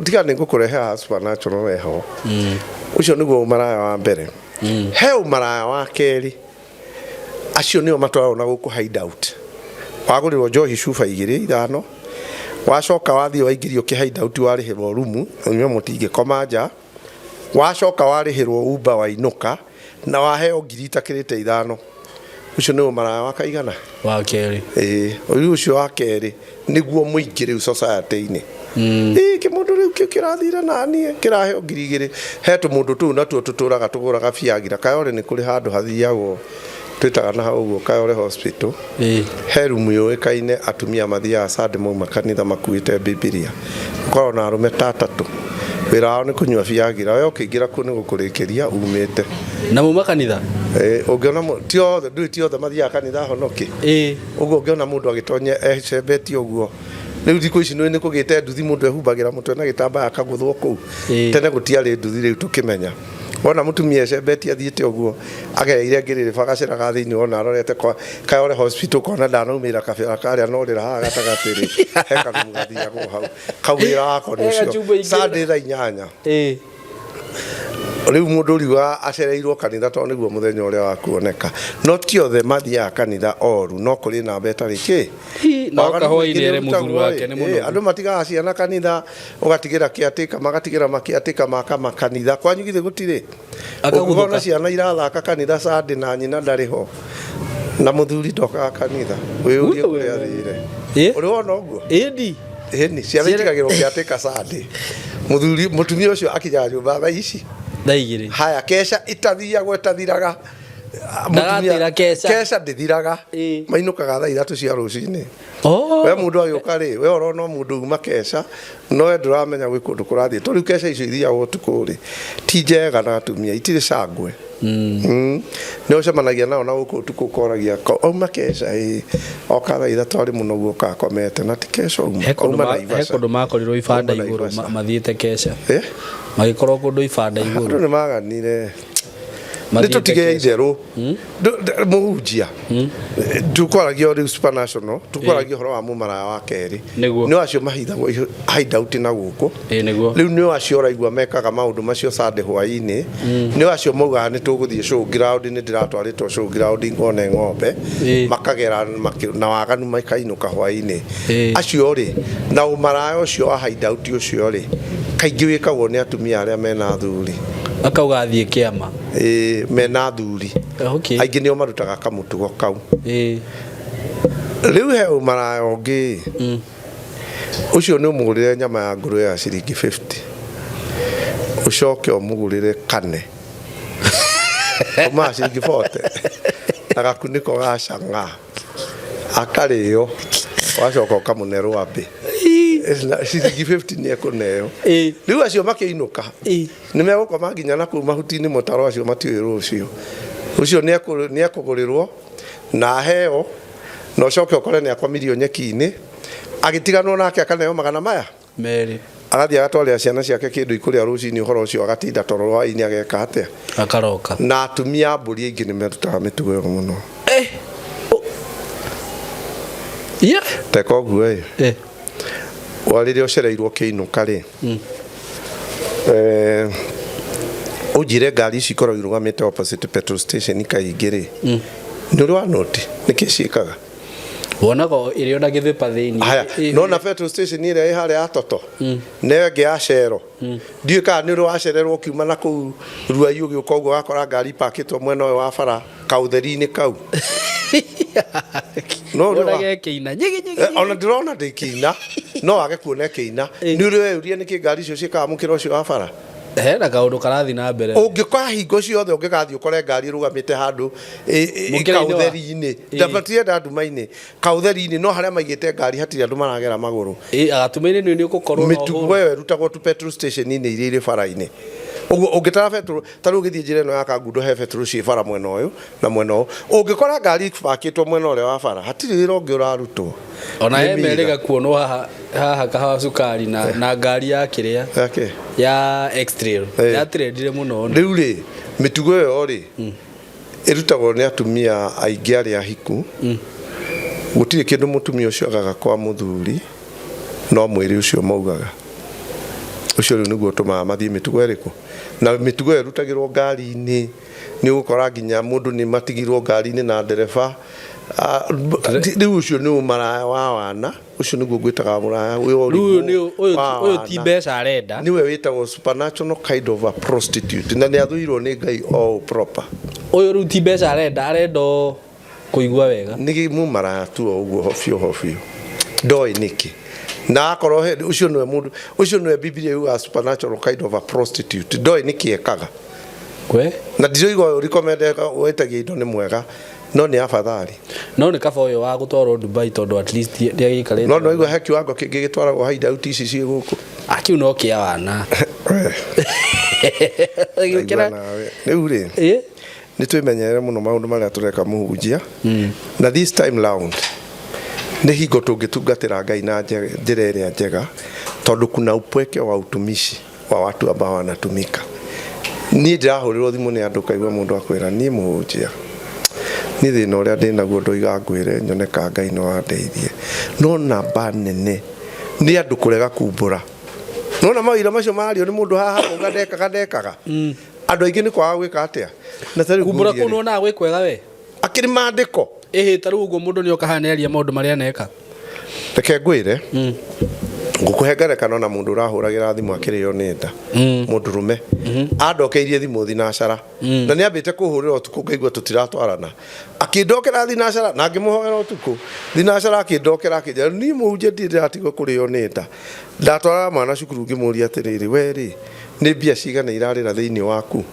tiga nĩ ngũkũrehe haha supernatural weho ũcio nĩguo ũmaraya wa mbere he ũmaraya wa kerĩ acio nĩo matwaragwo na gũkũ hideout wagũrĩrwo njohi cuba igĩrĩ ithano wacoka wathiĩ waingĩrio kĩ hideout warĩhĩrwo rumu inyuĩ mũtingĩkoma nja wacoka warĩhĩrwo Uber wainũka na waheo ngiri itakĩrĩte ithano ũcio nĩ ũmaraya wa kaigana wa kerĩ ĩĩ rĩu ũcio wa kerĩ nĩguo mũingĩ rĩu society-inĩ ĩĩ kĩmũndũ rĩu kĩu kĩrathire naniĩ kĩraheo ngiri igĩrĩ he tũmũndũ tũu natuo tũtũraga tũgũraga biagira Kayore nĩ kũrĩ handũ hathiagwo twĩtaga na hau ũguo Kayore hospital he rumu yũĩkaine atumia mathiaga Sunday mauma kanitha makuĩte Bibilia ũkoragwo na arũme ta atatũ wĩra wao nĩ kũnyua biagira we ũkĩingĩra kuo nĩ gũkũrĩkĩria umĩte na muma kanitha ũngĩona ti othe ndũĩ ti othe mathiaga kanitha honoki ũguo ũngĩona mũndũ agĩtonya ecembetie ũguo rĩu thikũ ici nĩ kũgĩte nduthi mũndũ ehumbagĩra mũtwe na gĩtambaya akagũthwo kũu tene gũtiarĩ nduthi rĩu tũkĩmenya wona mũtumia ecembetie athiĩte ũguo agereire ngĩrĩrĩba gacĩra thĩinĩ wona arorete kwa Kayore hospital kona ndanaumĩra kabĩra karĩa norĩra haha gatagatĩ rĩ he karumu gathiagwo hau kau wĩra wako nĩ He ũcio gachumba ingĩra. Sunday thaa inyanya rĩu mũndũ ũriuga acereirwo kanitha tondũ nĩguo mũthenya ũrĩa wa kuoneka no ti othe mathiaga kanitha oru no kũrĩ namba ĩtarĩ kĩ na Waganu oka hwaĩ-inĩ mũingĩ ere nĩ mũthuri ũrutagwo wake rĩ. nĩ Ĩ, mũnogu. andũ matigaga ciana kanitha ũgatigĩra kĩatĩka magatigĩra makĩatĩka maka makanitha kwanyu githĩ gũtirĩ Akagũthũka. ũngĩkona ciana irathaka kanitha Sunday na nyina ndarĩ ho na mũthuri ndokaga kanitha wĩyũrie kũrĩa athire ũrĩ wona ũguo ĩndi ĩni ciana itigagĩrwo kĩatĩka Sunday mũthuri mũtumia ũcio akinyaga nyũmba thaa ici thaa igĩrĩ haya keca ĩtathiagwo ĩtathiraga Ndagatĩra keca. keca ndĩthiraga mainũkaga thaa ithatũ cia rũcinĩ Oh. we mũndũ agĩũka rĩ we ũrona mũndũ uma keca no we ndũramenya gwĩ kũndũ kũrathiĩ tondũ rĩu keca icio ithiagwo ũtukũ rĩ ti njega na atumia itirĩ cangwe nĩ ũcemanagia nao na gũkũ ũtukũ ũkoragia auma keca ĩ oka thaa ithatũ arĩ mũnogu oka akomete na ti keca auma He kũndũ auma he Naivasha. kũndũ makorirwo ibanda Auma igũrũ Naivasha. mathiĩte keca magĩkorwo kũndũ ibanda igũrũ andũ nĩ maganire nĩ Mathiĩte tũtige keca. itherũ mũhunjia tukwaragia rĩu supernatural tukwaragia ũhoro wa mũmaraya wa kerĩ nĩ acio mahithagwo hideout na gũkũ rĩu nĩ acio ũraigua mekaga maũndũ macio Sunday hwaĩ-inĩ nĩ acio maugaga nĩ tũgũthiĩ showground nĩ ndĩratwarĩtwo showground ngone ng'ombe makagera na waganu makainũka hwaĩ-inĩ acio rĩ na ũmaraya ũcio wa hideout ũcio rĩ kaingĩ wĩkagwo nĩ atumia arĩa mena athuri akauga athiĩ kĩama ĩĩ mena athuri aingĩ nĩo marutaga kamũtugo kau rĩu he ũmaraya ũngĩ ũcio nĩ ũmũgũrĩre nyama ya ngũrwe ya ciringi 50 Ũcoke ũmũgũrĩre kane ũmaa ciringi 40 na gakunĩko ga cang'a akarĩo, wacoka ũkamũne rwambĩ ciringi 50 nĩ ekũneo. Rĩu acio makĩinũka nĩ megũkoma nginya na kũu mahuti-inĩ mũtaro, acio matiũĩ rũciũ. Ũcio nĩ ekũgũrĩrwo na aheo, na ũcoke ũkore nĩ akomirio nyeki-inĩ agĩtiganwo nake akaneo magana maya 2. Agathiĩ agatwarĩra ciana ciake kĩndũ ikũrĩa rũcinĩ, ũhoro ũcio agatinda toro hwaĩ-inĩ ageka atĩa? Akaroka. Na atumia a mbũri aingĩ nĩ merutaga mĩtugo ĩyo mũno. Teka ũguo ĩ, wa rĩrĩa ũcereirwo ũkĩinũka rĩ, ũnjĩre ngari ici ikoragwo irũgamĩte opposite petrol station kaingĩ rĩ, nĩ ũrĩ wa noti nĩkĩ ciĩkaga? Wonaga ĩrĩ ona gĩthĩpa thĩinĩ. Haya, nona petrol station ĩrĩa ĩ harĩa ya Toto na ĩyo ĩngĩ ya Shell, ndiũĩ kana nĩ ũrĩ wacererwo ũkiuma na kũu Ruai ũgĩũka ũguo wakora ngari ipakĩtwo mwena ũyũ wa bara kaũtheri-inĩ kau. No ũrĩ Wonaga ĩkĩina nyigi nyigi. Ona ndĩrona ndĩkĩina, no wage kuona ĩkĩina. Nĩ ũrĩ weyũria nĩkĩ ngari icio ciĩkaga mũkĩra ũcio wa bara? Hena kaũndũ karathiĩ na mbere. Ũngĩkora hingo ciothe ũngĩgathiĩ ũkore ngari ĩrũgamĩte handũ Mũkĩra-inĩ wa- kaũtheri-inĩ, ndabatirenda nduma-inĩ, kaũtheri-inĩ, no harĩa maigĩte ngari hatirĩ andũ maragera magũrũ. Agatuma-inĩ nĩ ũgũkorwo na Mĩtugo ĩyo ĩrutagwo tu petrol station-inĩ iria irĩ bara-inĩ. Ũguo ũngĩtara petrol, ta rĩu ũgĩthiĩ njĩra ĩno ya Kangundo he petrol ciĩ bara mwena ũyũ na mwena ũyũ, ũngĩkora ngari ibakĩtwo mwena ũrĩa wa bara hatirĩ wĩra ũngĩ ũrarutwo. Ona Nĩ he mira. merĩga kuonwo haha haha kahawa cukari na ngari ya kĩrĩa ya X-Trail yatrendire mũno. Rĩu rĩ, mĩtugo ĩyo rĩ ĩrutagwo nĩ atumia aingĩ arĩa ahiku. Gũtirĩ kĩndũ mũtumia ũcio agaga kwa mũthuri, no mwĩrĩ ũcio maugaga ũcio rĩu nĩguo ũtũmaga mathiĩ mĩtugo ĩrĩkũ, na mĩtugo ĩyo ĩrutagĩrwo ngari-inĩ. Nĩ ũgũkora nginya mũndũ nĩ matigirwo ngari-inĩ na ndereba. Rĩu ũcio nĩ ũmaraya wa wana, ũcio nĩguo ngwĩtaga mũraya wĩ Rĩu ũrimũ ũyũ wa ũyũ ti wana. mbeca arenda. Nĩwe wĩtagwo supernatural kind of a prostitute na nĩ athũirwo nĩ Ngai o proper. Ũyũ rĩu ti mbeca arenda, arenda o kũigua wega. Nĩ mũmaraya tu o ũguo hobio hobio, ndoĩ nĩkĩ. Na akorwo ũcio nĩwe mũndũ ũcio nĩwe Biblia yugaga supernatural kind of a prostitute, ndoĩ nĩkĩ ekaga. Kwe? Na ndiroigua ũyũ recommend wetagia indo nĩ mwega, no nĩ afadhali. No nĩ kaba ũyũ wa gũtwarwo Dubai tondũ at least nĩ agĩikarĩte. No nĩwaigua he kiwango kĩngĩ gĩtwaragwo hideout ici ciĩ gũkũ. Kĩu no kĩa wana. Naigua nawe. Rĩu rĩ, nĩ twĩmenyerere mũno maũndũ marĩa tũreka mũhunjia, na this time round nĩ hingo tũngĩtungatĩra Ngai na njĩra ĩrĩa njega, tondũ kuna upweke wa utumishi wa watu ambao wanatumika. Niĩ ndĩrahũrĩrwo thimũ nĩ andũ kaigua mũndũ akwĩra niĩ mũhunjia niĩ thĩna ũrĩa ndĩ naguo ndoiga ngwĩre nyone ka Ngai no andeithie, no namba nene nĩ andũ kũrega kumbũra. Nona mawĩra macio mario nĩ mũndũ haha kuga ndekaga ndekaga, andũ aingĩ nĩ kwaga gwĩka atĩa na ta rĩu Kumbũra ngũrie kũu rĩ, nĩwonaga gwĩ kwega we. Akĩrĩ maandĩko. Ĩhĩ, ta rĩu ũguo mũndũ nĩoka haha nĩaria maũndũ marĩa aneka. Reke ngwĩre, ngũkũhe ngerekano na mũndũ ũrahũragĩra thimũ akĩrĩo nĩ nda, mũndũrũme andokeirie thimũ thinacara, na nĩ ambĩte kũhũrĩra ũtukũ ngaigua tũtiratwarana, akĩndokera thinacara na ngĩmũhoera ũtukũ thinacara, akĩndokera akĩnjĩra niĩ mũhunjia ndirĩ ndĩratigwo kũrĩo nĩ nda. Ndatwaraga mwana cukuru ngĩmũria atĩrĩrĩ, we rĩ, nĩ mbia cigana irarĩra thĩinĩ waku?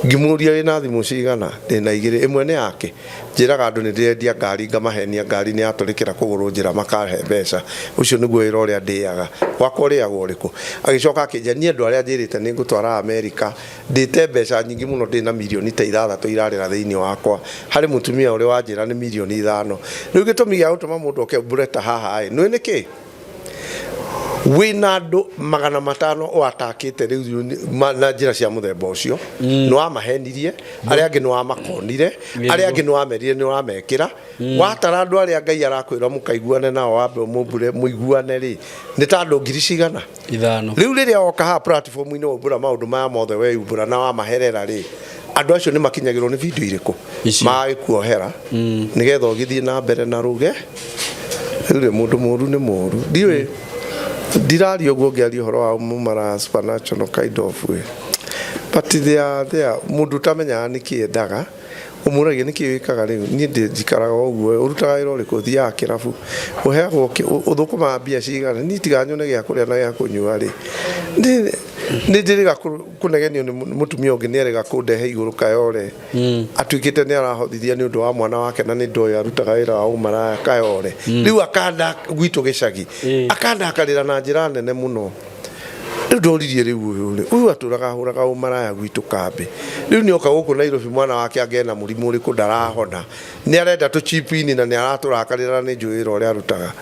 Ngĩmũria wĩna thimũ cigana? Ndĩna igĩrĩ, ĩmwe nĩ yake. Njĩraga andũ nĩ ndĩrendia ngari, ngamahenia ngari nĩ yatũrĩkĩra kũgũrũ njĩra makahe mbeca, ũcio nĩguo wĩra ũrĩa ndĩaga. Gwakwa ũrĩagwo ũrĩkũ? Agĩcoka akĩnjĩra niĩ andũ arĩa njĩrĩte nĩ ngũtwara Amerika ndĩte mbeca nyingĩ mũno, ndĩna mirioni ta 6 irarĩra thĩinĩ wakwa, harĩ mũtumia ũrĩ wanjĩra nĩ mirioni 5. Rĩu gĩtũmi gĩa gũtũma mũndũ oke mbure ta haha ĩ nĩ nĩkĩ? Wĩna andũ 500 ũatakĩte rĩu na njĩra cia mũthemba ũcio, nĩ wamahenirie, arĩa angĩ nĩ wamakonire, arĩa angĩ nĩ wamerire nĩ wamekĩra. Watara andũ arĩa Ngai arakwĩra mũkaiguane nao, wambe mũmbure mũiguane rĩ, nĩ ta andũ ngiri cigana? 5. Rĩu rĩrĩa woka haha platform-inĩ waumbũra maũndũ maya mothe weyumbũra na wamaherera rĩ, andũ acio nĩ makinyagĩrwo nĩ video irĩkũ magĩkuohera nĩgetha ũgĩthiĩ na mbere na rũge. Rĩu rĩ, mũndũ mũru nĩ mũru, ndiũĩ ndiraria ũguo ngĩaria ũhoro wa mũmara supernatural kind of way, but they are there. Mũndũ ũtamenyaga nĩkĩ endaga ũmũragia nĩkĩ wĩkaga. Rĩu niĩ ndĩ njikaraga ũguo, ũrutaga wĩra ũrĩkũ, ũthiaga kĩrabu, ũheagwo ũthũkũmaga mbia cigana, niĩ tiga nyone gĩa kũrĩa na gĩa kũnyua rĩ. Nĩ njĩrĩga kũnegenio nĩ mũtumia ũngĩ, nĩ erĩga kũndehe igũrũ Kayore, atuĩkĩte nĩ arahothithia nĩ ũndũ wa mwana wake, na nĩ ndoĩ arutaga wĩra wa ũmaraya Kayore. Rĩu akanda gwitũ gĩcagi akandakarĩra na njĩra nene mũno. Rĩu ndoririe, rĩu ũyũ rĩ, ũyũ atũraga ahũraga ũmaraya gwitũ kambĩ, rĩu nĩ oka gũkũ Nairobi, mwana wake angĩena mũrimũ ũrĩkũ ndarahona, nĩ arenda tũchipini na nĩ aratũrakarĩra, na nĩ njũĩ wĩra ũrĩa arutaga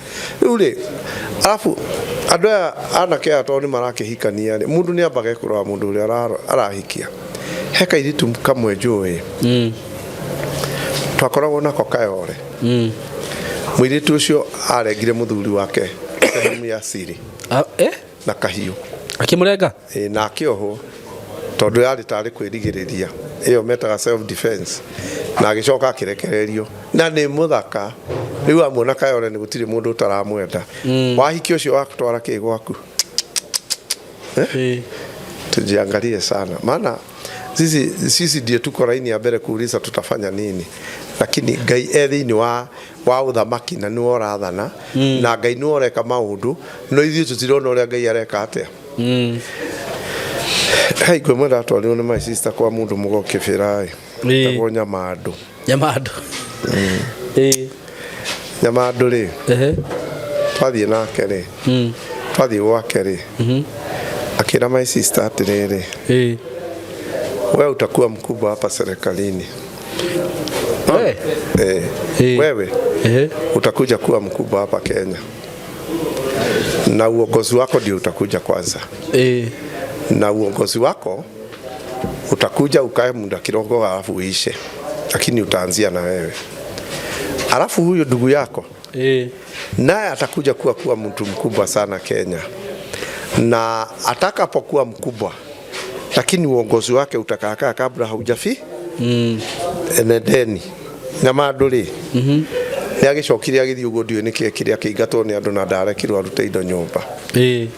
rĩu rĩ. Arabu andũ aya anake aya, tondũ nĩ marakĩhikania rĩ, mũndũ nĩ ambaga kũrora mũndũ ũrĩa arahikia. He kairĩtu kamwe njũĩ twakoragwo nako Kayore. Mũirĩtu ũcio arengire mũthuri wake sehemu ya siri na kahiũ. Akĩmũrenga? Ĩ, na akĩohwo tondũ yarĩ tarĩ kwĩrigĩrĩria, ĩyo metaga self defense, na agĩcoka akĩrekererio, na nĩ mũthaka. Rĩu amuona Kayore nĩ gũtirĩ mũndũ ũtaramwenda. Wahiki ũcio wakũtwara kĩ gwaku? Eh? Tujiangalie sana, maana sisi ndiye tuko raini ya mbere kuuliza tutafanya nini, lakini Ngai e thĩinĩ wa ũthamaki na nĩwe ũrathana, na Ngai nĩwe ũreka maũndũ, no ithuĩ tũtirona ũrĩa Ngai areka atĩa. Hei, ngwĩmwe ndatwarirwo nĩ my sister kwa mũndũ mũgo kĩbĩra ĩ, tagwo Nyamandũ. Nyamandũ. Nyamandũ rĩ, twathiĩ nake rĩ, twathiĩ gwake rĩ, akĩra my sister atĩrĩrĩ, "We utakuwa mkubwa hapa serikalini." Eh, "Wewe utakuja kuwa mkubwa hapa Kenya na uongozi wako ndio utakuja kwanza, na uongozi wako utakuja ukae muda kidogo alafu uishe, lakini utaanzia na wewe. Alafu huyo ndugu yako naye atakuja kuwa mtu mkubwa sana Kenya, na atakapokuwa mkubwa, lakini uongozi wake utakaakaa kabla haujafi enendeni." Nyamandũ rĩ, nĩ agĩcokire agĩthiĩ ũguo, ndiũĩ nĩkĩ kĩrĩa, akĩingatwo nĩ andũ na ndarekirwo arute indo nyũmba,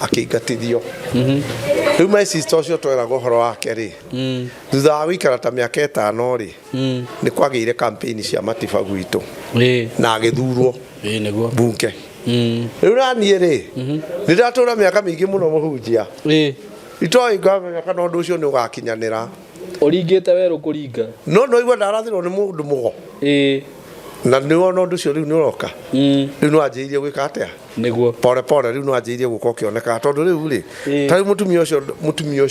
akĩingatithio. Rĩu my sister ũcio tweragwo ũhoro wake rĩ, thutha wa gũikara ta mĩaka 5 rĩ, nĩ kwagĩire campaign cia Matiba gwitũ na agĩthurwo bunge. Rĩu naniĩ rĩ, nĩ ndatũra mĩaka mĩingĩ mũno mũhunjia, itoĩ ngamenya kana ũndũ ũcio nĩ ũgakinyanĩra. Ũringĩte werũ kũringa. No igua ndarathirwo nĩ mũndũ mũgo, na nĩ wona ũndũ ũcio rĩu nĩ ũroka, rĩu nĩ wanjĩrĩirie gwĩka atĩa? Nĩguo. Pore pore rĩu nĩ wanjĩrĩirie gũka ũkĩonekaga, tondũ rĩu rĩ, ta rĩu mũtumia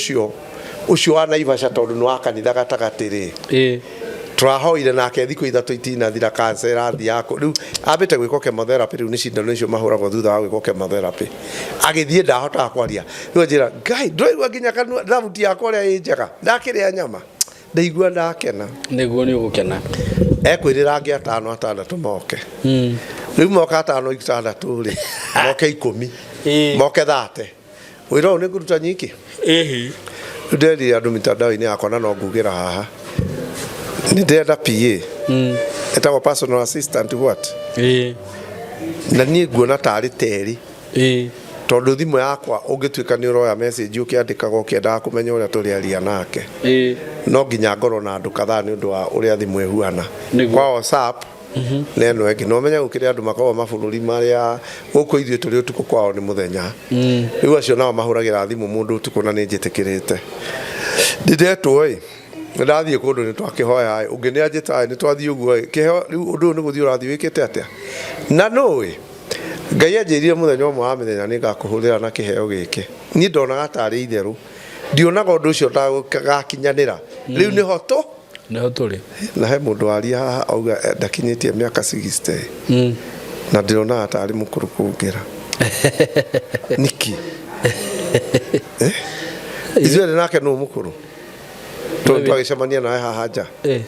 ũcio wa Naivasha, tondũ nĩ wa kanitha gatagatĩ rĩ, tũrahoire nake thikũ 3 itinathira, cancer ĩrathiĩ yako. Rĩu ambĩte gwĩkwo chemotherapy, rĩu nĩ cindano icio mahũragwo thutha wa gwĩkwo chemotherapy. Agĩthiĩ ndahotaga kwaria. Rĩu anjĩra, "Ngai, ndũraigua nginya kanua thabuti yakwa ũrĩa ĩ njega, ndakĩrĩa nyama ndaigua ndakena." Nĩguo, nĩ ũgũkena. Ekwĩrĩra angĩ atano atandatũ moke. Rĩu moka atano itandatũ rĩ, moke 10, moke 30, wĩra ũyũ nĩ ngũruta nyingĩ. Rĩu nderire andũ mitandao-inĩ yakwa, na no ngugĩra haha, nĩ ndĩrenda PA, ĩtagwo personal assistant what, na niĩ nguona tarĩ terĩ, tondũ thimũ yakwa ũngĩtuĩka nĩ ũroya message ũkĩandĩkaga ũkĩendaga kũmenya ũrĩa tũrĩaria nake, no nginya ngorwo na andũ kadhaa nĩ ũndũ wa ũrĩa thimũ ĩhuana kwa WhatsApp na ĩno ĩngĩ. No ũmenye gũkĩrĩ andũ makoragwo mabũrũri marĩa gũkũ ithuĩ tũrĩ ũtukũ, kwao nĩ mũthenya. Rĩu acio nao mahũragĩra thimũ mũndũ ũtukũ, na nĩ njĩtĩkĩrĩte. Ndĩndetwo ĩ, nĩ ndathiĩ kũndũ, nĩ twakĩhoya ĩ, ũngĩ nĩ anjĩta ĩ, nĩ twathiĩ ũguo ĩ, kĩheo. Rĩu ũndũ ũyũ nĩ gũthiĩ ũrathiĩ wĩkĩte atĩa? Na nũĩ Ngai anjĩrire mũthenya ũmwe wa mĩthenya nĩ ngakũhũrĩra na kĩheo gĩkĩ. Niĩ ndonaga tarĩ itherũ, ndionaga ũndũ ũcio ndagakinyanĩra. Rĩu nĩho tũ Nĩho tũrĩ. Na he mũndũ waria haha auga ndakinyĩtie mĩaka 60 na ndĩronaga tarĩ mũkũrũ kũngĩra niki. Eh? Ithuĩ erĩ nake nũ mũkũrũ? Tondũ twagĩcemania nawe haha nja. Eh.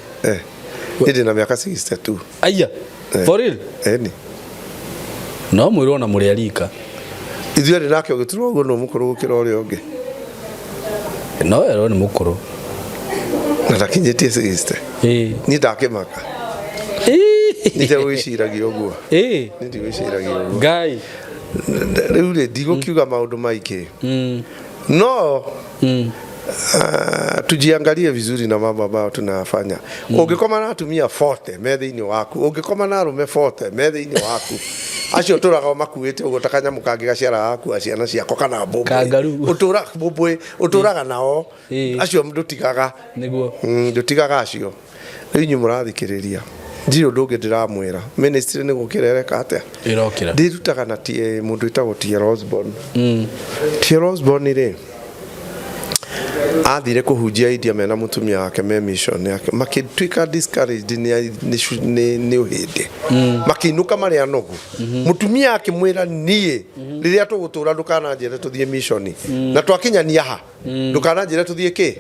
Niĩ ndĩ na mĩaka 62. Aya. For real? Eni. No mwĩrwo na mũrĩ arika. Ithuĩ erĩ nake ũgĩturwo ũguo, nũ mũkũrũ gũkĩra ũrĩa ũngĩ? No erwo nĩ mũkũrũ. Na ndakinyĩtie 60. Niĩ ndakĩmaka nĩtegwĩciragia ũguo. Niĩ ndigwĩciragia ũguo. Ngai. Rĩu rĩ, ndigũkiuga maũndũ maingĩ, no tujiangalie vizuri na mambo ambayo tunayafanya. Ũngĩkoma na atumia 40 me thĩinĩ waku, ũngĩkoma na arũme 40 me thĩinĩ waku, Acio ũtũraga ũmakuĩte ũguo ta kanyamũ kangĩ gaciaraga gakua ciana ciako kana mbũmbũĩ. Ũtũra mbũmbũĩ ũtũraga nao acio ndũtigaga. Nĩguo. Ndũtigaga acio. Rĩu inyuĩ mũrathikĩrĩria ndirĩ ũndũ ũngĩ ndĩramwĩra ministry nĩ gũkĩra ĩreka atĩa? Ĩrokĩra. Ndĩrutaga na mũndũ wĩtagwo T.L. Osborne. T.L. Osborne rĩ athire kũhunjia India mena mũtumia wake me mission yake makĩtuĩka discouraged nĩ ũhĩndĩ makĩinũka marĩ anogu. Mũtumia akĩmwĩra niĩ rĩrĩa tũgũtũra ndũkananjĩre tũthiĩ mission na twakinyania ha ndũkananjĩre tũthiĩ kĩ.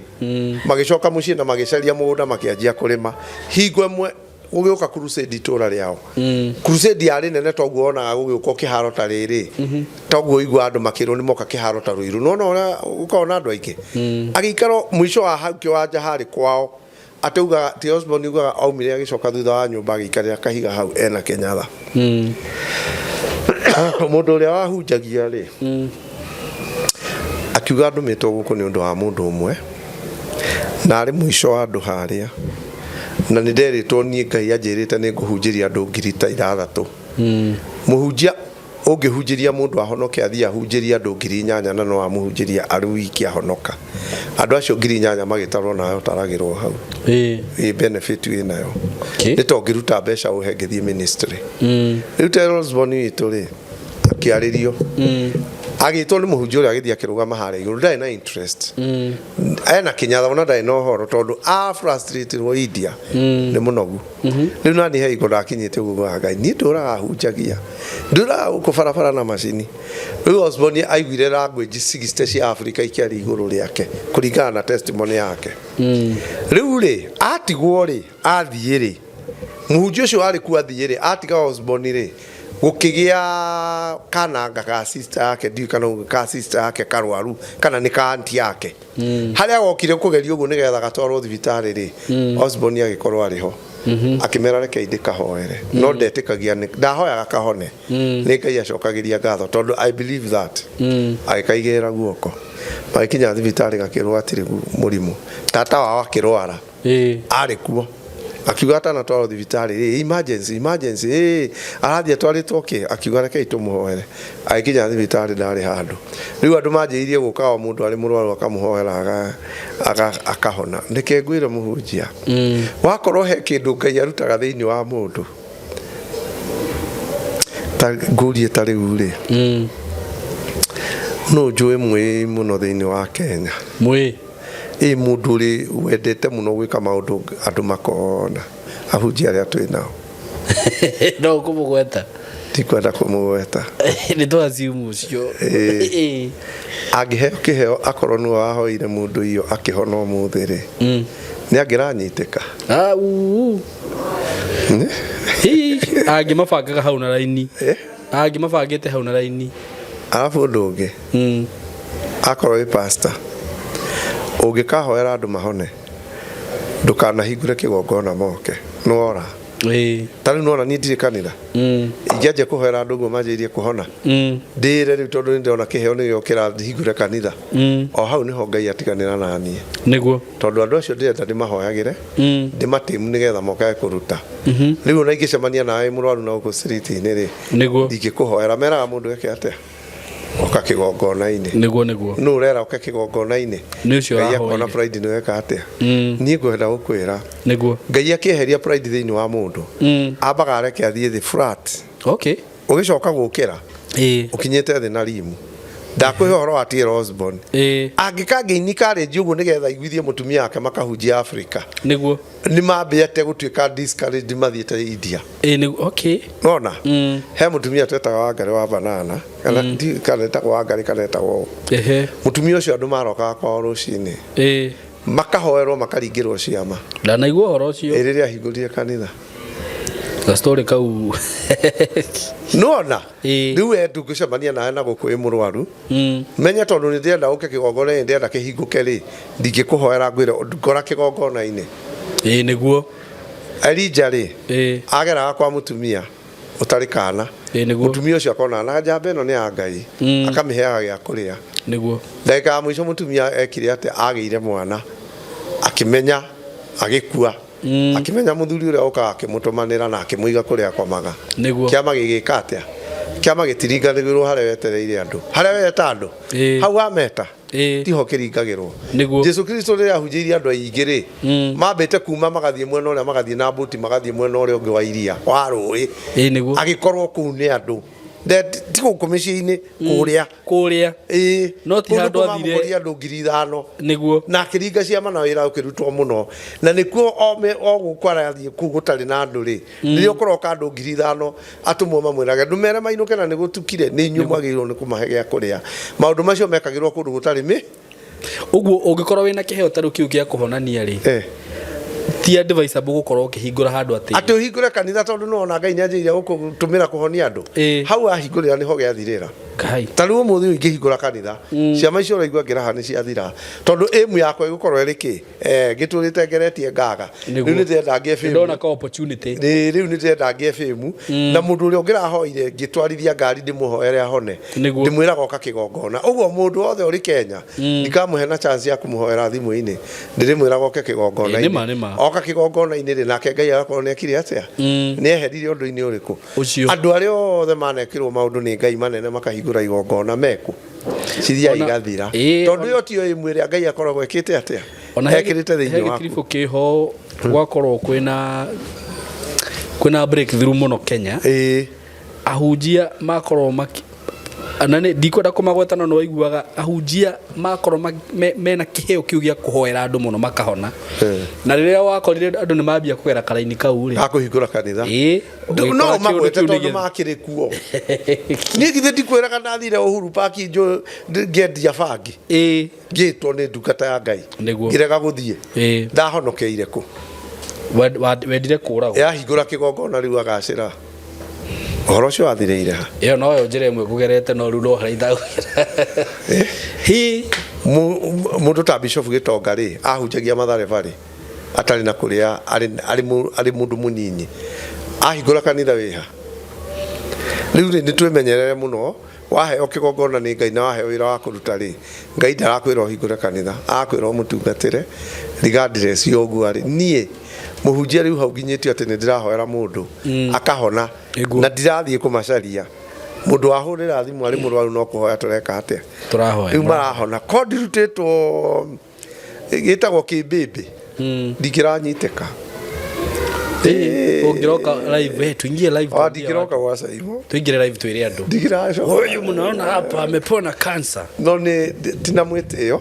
Magĩcoka mũciĩ na magĩcaria mũgũnda makĩanjia kũrĩma. Hingo ĩmwe gũgĩũka crusade itũra rĩao. Crusade yarĩ nene toguo wonaga gũgĩũka kĩharo ta rĩrĩ toguo igua andũ makĩrwo nĩ moka kĩharo ta Ruiru nĩwona ũrĩa gũkoragwo na andũ aingĩ. Agĩikara mũico wa hau kĩwanja harĩ kwao ataugaga ti Osborne ugaga aumire agĩcoka thutha wa nyũmba agĩikarĩra kahiga hau ena kĩnyatha. Mũndũ ũrĩa wahunjagia rĩ akiuga ndũmĩtwo gũkũ nĩ ũndũ wa mũndũ ũmwe na arĩ mũico wa andũ harĩa na nĩ nderĩtwo niĩ Ngai anjĩrĩte nĩ ngũhunjĩria andũ 6,000. Mũhunjia ũngĩhunjĩria mũndũ ahonoke athiĩ ahunjĩrie andũ 8,000 na no amũhunjĩria arĩ wiki ahonoka. Andũ acio 8,000 magĩtarwo nawe ũtaragĩrwo hau. Ĩ benefit wĩ nayo. Nĩ ta ũngĩruta mbeca ũhe ngĩthiĩ ministry. Rĩu T.L. Osborne witũ rĩ akĩarĩrio agĩtwo nĩ mũhunjia ũrĩa agĩthiĩ akĩrũgama harĩa igũrũ ndarĩ na interest ena kĩnyatha ona ndarĩ na ũhoro tondũ a frustrated India nĩ mũnogu. Rĩu nani he igũrũ ndakinyĩte ũguo ngauga Ngai niĩ ndũraga hunjagia ndũraga gũkũ barabara na macini. Rĩu Osborne aiguire language 60 cia Africa ikĩaria igũrũ rĩake kũringana na testimony yake. Rĩu rĩ atigwo rĩ athiĩ rĩ mũhunjia ũcio warĩ kuo athiĩ rĩ atiga Osborne rĩ gũkĩgĩa kananga ka sister yake ndiũĩ kana ka sister yake karwaru kana nĩ ka auntie yake. Harĩa gokire kũgeria ũguo nĩgetha gatwarwo thibitarĩ rĩ Osborne agĩkorwo arĩ ho akĩmera reke ndĩkahoere no ndetĩkagia ndahoyaga kahone nĩ Ngai acokagĩria ngatho tondũ I believe that. Agĩkaigĩrĩra guoko magĩkinya thibitarĩ gakĩrwo hatirĩ mũrimũ. Tata wao akĩrwara arĩ kuo akiuga atanatwarwo thibitarĩ rĩ emergency emergency arathiĩ atwarĩtwo kĩ akiuga rekei tũmũhoere. Agĩkinya thibitarĩ ndarĩ handũ. Rĩu andũ manjĩrĩirie gũka o mũndũ arĩ mũrwaru akamũhoera akahona. Reke ngwĩre mũhunjia wakorwo he kĩndũ Ngai arutaga thĩinĩ wa mũndũ ta ngũrie ta rĩu rĩ no njũĩ mwĩ mũno thĩinĩ wa Kenya mwĩ ĩ mũndũ ũrĩ wendete mũno gwĩka maũndũ andũ makona ahunjia arĩa twĩ nao. No kũmũgweta ndikwenda kũmũgweta nĩ tũ assume ũcio. Angĩheo kĩheo akorwo nĩwe wahoire mũndũ iyo akĩhona ũmũthĩ rĩ nĩ angĩranyitĩka. Angĩmabangaga hau na raini angĩmabangĩte hau na raini. Arabu ũndũ ũngĩ akorwo wĩ pastor ũngĩkahoera andũ mahone ndũkanahingũre kĩgongona moke nĩwora. Ta rĩu nĩwona niĩ ndirĩ kanitha ingĩanjia kũhoera andũ ũguo manjĩrĩrie kũhona ndĩre rĩu tondũ nĩndĩrona kĩheo nĩgĩo kĩrahingũre kanitha o hau nĩho Ngai atiganĩra na niĩ nĩguo tondũ andũ acio ndĩrenda ndĩmahoyagĩre ndĩmatĩmu nĩgetha mokage kũruta. Rĩu ona ingĩcemania nawe mũrwaru na gũkũ street-inĩ rĩ nĩguo ndingĩkũhoera meraga mũndũ eke atĩa oka kĩgongona-inĩ. Nĩguo nĩguo nũ ũrera oke kĩgongona-inĩ nĩ ũcio Ngai akona pride nĩ weka atĩa. Niĩ ngwenda gũkwĩra nĩguo Ngai akĩeheria pride thĩinĩ wa mũndũ ambaga areke athiĩ thĩ flat. Okay. Ũgĩcoka gũkĩra ũkinyĩte thĩ na rimu. Ndakũhe ũhoro wa T.L. Osborne angĩkangĩini karĩnji ũguo nĩgetha aiguithie mũtumia wake makahunjia Africa nĩguo nĩ mambĩte gũtuĩka discouraged mathiĩte India. Okay. Nona he mũtumia twetaga Wangarĩ wa banana kana kana etagwo Wangarĩ kana etagwo mũtumia ũcio andũ marokaga kwao rũcinĩ makahoerwo makaringĩrwo ciama. Ndanaigua ũhoro ũcio rĩrĩa ahingũrire kanitha gastori kau nona rĩu we ndũngĩcemania nawe na gũkũ wĩ mũrwaru menya tondũ nĩ ndĩrenda ũke kĩgongona-inĩ ndĩrenda kĩhingũke rĩ ndingĩkũhoera ngwĩre ngora kĩgongona-inĩ. Nĩguo Elija rĩ ageraga kwa mũtumia ũtarĩ kana mũtumia ũcio akona na njamba ĩno nĩ ya Ngai akamĩheaga gĩa kũrĩa nĩguo ndagĩka ya mũico mũtumia ekire atĩ agĩire mwana akĩmenya agĩkua akĩmenya mũthuri ũrĩa ũkaga akĩmũtũmanĩra na akĩmũiga kũrĩa akomaga nĩguo kĩama gĩgĩka atĩa Kĩama gĩtiringanĩrwo harĩa wetereire andũ, harĩa weta andũ, hau wameta tiho kĩringagĩrwo. Jesu Kristo rĩrĩa ahunjĩirie andũ aingĩ rĩ, mambĩte kuma magathiĩ mwena ũrĩa, magathiĩ na mbũti, magathiĩ mwena ũrĩa ũngĩ wa iria wa rũĩ, agĩkorwo kũu nĩ andũ. Ti gũkũ mĩciĩ-inĩ, kũrĩa kũrĩa ĩĩ. No ti Kũu handũ nĩkuo athire. mamũkorire andũ 5,000. Nĩguo. Na akĩringa ciama na wĩra ũkĩrutwo mũno, na nĩkuo o gũkũ arathiĩ kũu gũtarĩ na andũ rĩ, rĩrĩa ũkũroka andũ 5,000, atũmwo mamwĩrage ndũmere mainũke na nĩ gũtukire, nĩ inyuĩ mwagĩrĩirwo nĩ kũmahe gĩa kũrĩa. Maũndũ macio mekagĩrwo kũndũ gũtarĩ mĩ Ũguo ũngĩkorwo wĩna kĩheo ta rĩu kĩu gĩa kũhonania rĩ, ti advisable gũkorwo ũkĩhingũra handũ atĩ atĩ ũhingũre kanitha, tondũ nĩwona Ngai nĩanjĩrĩire gũkũtũmĩra kũhonia andũ. Hau ahingũrĩra nĩho gĩathirĩra. Ta rĩu ũmũthĩ ũyũ ingĩhingũra kanitha, ciama icio ũraigua ngĩraha nĩ ciathira, tondũ ĩmu yakwa ĩgũkorwo ĩrĩ kĩ. Ngĩtũrĩte ngeretie ngaga, rĩu nĩ ndĩrenda ngĩe fame. Ndona ka opportunity. Rĩu nĩ ndĩrenda ngĩe fame, na mũndũ ũrĩa ũngĩrahoire ngĩtwarithia ngari ndĩmũhoere ahone, ndĩmwĩraga oka kĩgongona. Ũguo mũndũ wothe ũrĩ Kenya, ndikamũhe na chance ya kũmũhoera thimũ-inĩ, ndĩrĩmwĩraga oke kĩgongona-inĩ. Nĩma, nĩma. Oka kĩgongona-inĩ rĩ, nake Ngai agakorwo nĩ ekire atĩa, nĩ eherire ũndũ-inĩ ũrĩkũ. Ũcio. Andũ arĩa othe manekĩrwo maũndũ nĩ Ngai manene makahingũra igongona meku cithiaga igathira, tondũ ĩyo tiyo ĩmwe ĩrĩa Ngai akoragwo ekĩte atĩa, Ona he ekĩrĩte he thĩinĩ waku. gĩtiribũ kĩho gwakorwo kwĩna breakthrough mũno Kenya. Ahunjia makorwo maki na nĩ ndikwenda kũmagweta, no nĩwaiguaga ahunjia makorwo mena kĩheo kĩu gĩa kũhoera andũ mũno makahona, na rĩrĩa wakorire andũ nĩ mambia kũgera karaini kau rĩ, akũhingũra kanitha. Ĩĩ. No Ũgĩkora kĩũndũ magwete kĩu nĩ tondũ makĩrĩ kuo. Niĩ githĩ ndikwĩraga ndathire Uhuru Park ngĩendia bangi, ngĩtwo nĩ ndungata ya Ngai, ngĩrega gũthiĩ, ndahonokeire kũ? Wendire kũragwo. Yahingũra kĩgongona rĩu agacĩra, ũhoro ũcio wathirĩire ha? Ĩyo noyo njĩra ĩmwe ngũgerete, no rĩu no harĩa itagũgera hi. Mũndũ ta Bishop Gĩtonga rĩ, ahunjagia Mathare Valley atarĩ na kũrĩa arĩ mũndũ mũnyinyi, ahingũra kanitha wĩha. Rĩu rĩ, nĩ twĩmenyerere mũno. Waheo kĩgongona nĩ Ngai na waheo wĩra wa kũruta rĩ, Ngai ndarakwĩra ũhingũre kanitha, arakwĩra ũmũtungatĩre regardless ya ũguo arĩ. Niĩ mũhunjia rĩu hau nginyĩtio atĩ nĩ ndĩrahoera mũndũ akahona, na ndirathiĩ kũmacaria. Mũndũ wahũrĩra thimũ arĩ mũrwaru, no kũhoya tũreka atĩa? Tũrahoya. Rĩu marahona ko ndirutĩtwo gĩtagwo kĩmbĩmbĩ, ndingĩranyitĩka. Ũngĩroka live, tuingie live. Ah, ndingĩroka gwa Saimo. Tuingire live twĩre andũ. Ndingĩracoka. Huyu mnaona hapa amepona cancer. No nĩ tina mwĩtĩo.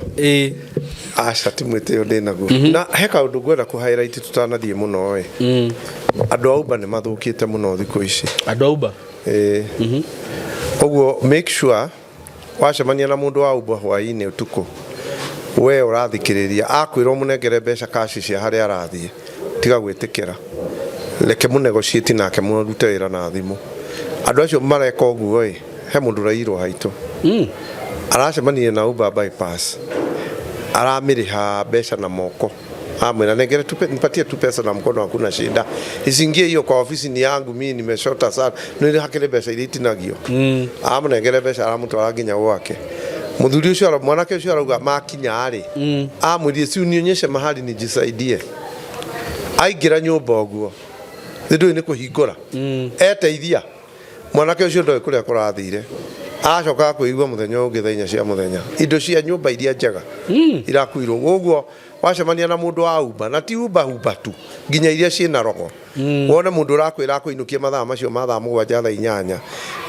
Aca, ti mwĩtĩo ndĩ naguo. Na he kaũndũ ngwenda kũ highlight tũtanathiĩ mũno ĩ. Andũ a Uber nĩ mathũkĩte mũno thikũ ici. Andũ a Uber? Ĩĩ. Ũguo make sure wacemania na mũndũ wa Uber hwaĩ-inĩ ũtukũ, we ũrathikĩrĩria akwĩra ũmũnengere mbeca cash cia harĩa arathiĩ, tiga gwĩtĩkĩra. Reke mũnegotiate nake, mũrute wĩra na thimũ. Andũ acio mareka ũguo ĩ, he mũndũ ũrairwo haitũ, aracemanirie na Uber bypass, aramĩrĩha mbeca na moko, amwĩra nengere tu, nipatie tu pesa na mkono, hakuna shida, isiingie hiyo kwa ofisi ni yangu, mimi nimeshota sana, nĩ hakĩrĩ mbeca iria itinagio. Amũnengere mbeca, aramũtwara nginya gwake. Mũthuri ũcio mwanake ũcio arauga makinya rĩ, amwĩrire si unionyeshe mahali nijisaidie. Aingĩra nyũmba ũguo thĩ ndũĩ nĩ kũhingũra eteithia. Mwanake ũcio ndoĩ kũrĩa kũrathire, acokaga kwĩigua mũthenya ũngĩ thaa 4 cia mũthenya indo cia nyũmba iria njega irakuirwo. Ũguo wacemania na mũndũ wa Uber, na ti Uber Uber tu, nginya iria ciĩna rogo, wone mũndũ ũrakwĩra akũinũkie mathaa macio ma thaa 7, thaa 8,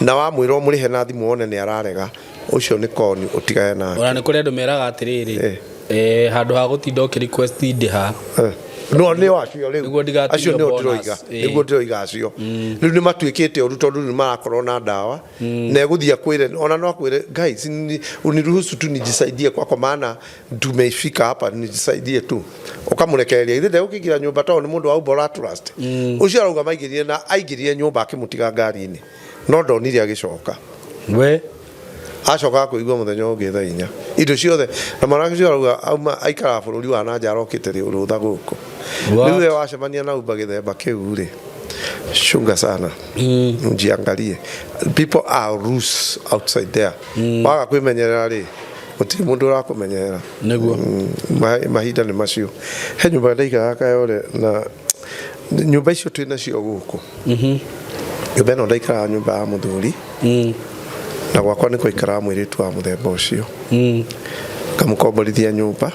na wamwĩra ũmũrĩhe na thimũ wone nĩ ararega, ũcio nĩ koni, ũtigane nake. Ona nĩ kũrĩ andũ meraga atĩrĩrĩ, handũ ha gũtinda ũkĩ request ndĩha. No nĩ acio rĩu. Nĩguo ndigatinio Acio nĩo bonus. ndĩroiga. Nĩguo ndĩroiga acio rĩu nĩ matuĩkĩte ũru, tondũ rĩu nĩ marakorwo na ndawa, na egũthiĩ akwĩre, ona no akwĩre, guys, uniruhusu tu nijisaidie kwako, maana tumefika hapa, nijisaidie tu. Ũkamũrekereria, ithe ndegũkĩingĩra nyũmba tondũ nĩ mũndũ wa Uber ũra trust. Ũcio arauga maingĩrire na aingĩrire nyũmba akĩmũtiga ngari-inĩ, no ndonire agĩcoka. We acokaga kũigua mũthenya ũngĩ thaa 4 indo ciothe. Na mwanake ũcio arauga auma aikaraga bũrũri wa nanja, arokĩte rĩ rũtha gũkũ. Rĩu we wacemania na Uber gĩthemba kĩu rĩ, chunga sana, mjiangalie. People are loose outside there. Waga kwĩmenyerera rĩ, gũtirĩ mũndũ ũrakũmenyerera. Nĩguo. Mahinda nĩ macio. He nyũmba ndaikaraga Kayore, na nyũmba icio twĩ nacio gũkũ. Nyũmba ĩno ndaikaraga nyũmba ya mũthuri na gwakwa nĩ kwaikaraga mũirĩtu wa mũthemba ũcio. Ngamũkomborithia nyũmba,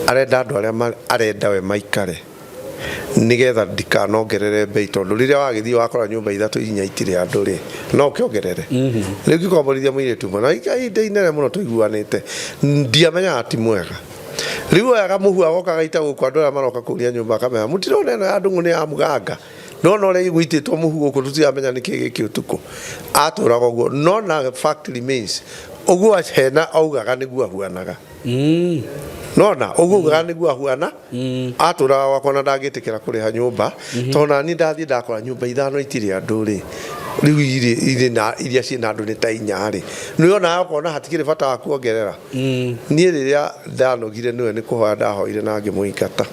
arenda andũ arĩa arenda we maikare nigetha ndikanongerere mbei tondũ rĩrĩa wagĩthiĩ wakora nyũmba ithatũ inya itirĩ andũ rĩ, no ũkĩongerere. Rĩu ngĩkomborithia mũirĩtu ũmwe na ihinda inene mũno tũiguanĩte, ndiamenyaga ti mwega. Rĩu oyaga mũhu agoka agaita gũkũ, andũ arĩa maroka kũria nyũmba akamera mũtirona ĩno ya ndũng'ũ nĩ ya mũganga, nona ũrĩa ĩgũitĩtwo mũhu gũkũ tũtiramenya nĩkĩ gĩkĩ ũtukũ. Atũraga ũguo, no na fact remains, ũguo ahena augaga nĩguo ahuanaga. Nona ũguo augaga nĩguo ahuana. Atũraga gwakwa na ndangĩtĩkĩra kũrĩha nyũmba, tondũ naniĩ ndathiĩ ndakora nyũmba ithano itirĩ andũ rĩ, rĩu irĩ na iria ciĩna andũ nĩ ta inya rĩ, nĩ onaga ũkona hatikĩrĩ bata wa kuongerera. Niĩ rĩrĩa ndanogire nĩwe nĩ kũhoya ndahoire na ngĩmũingata.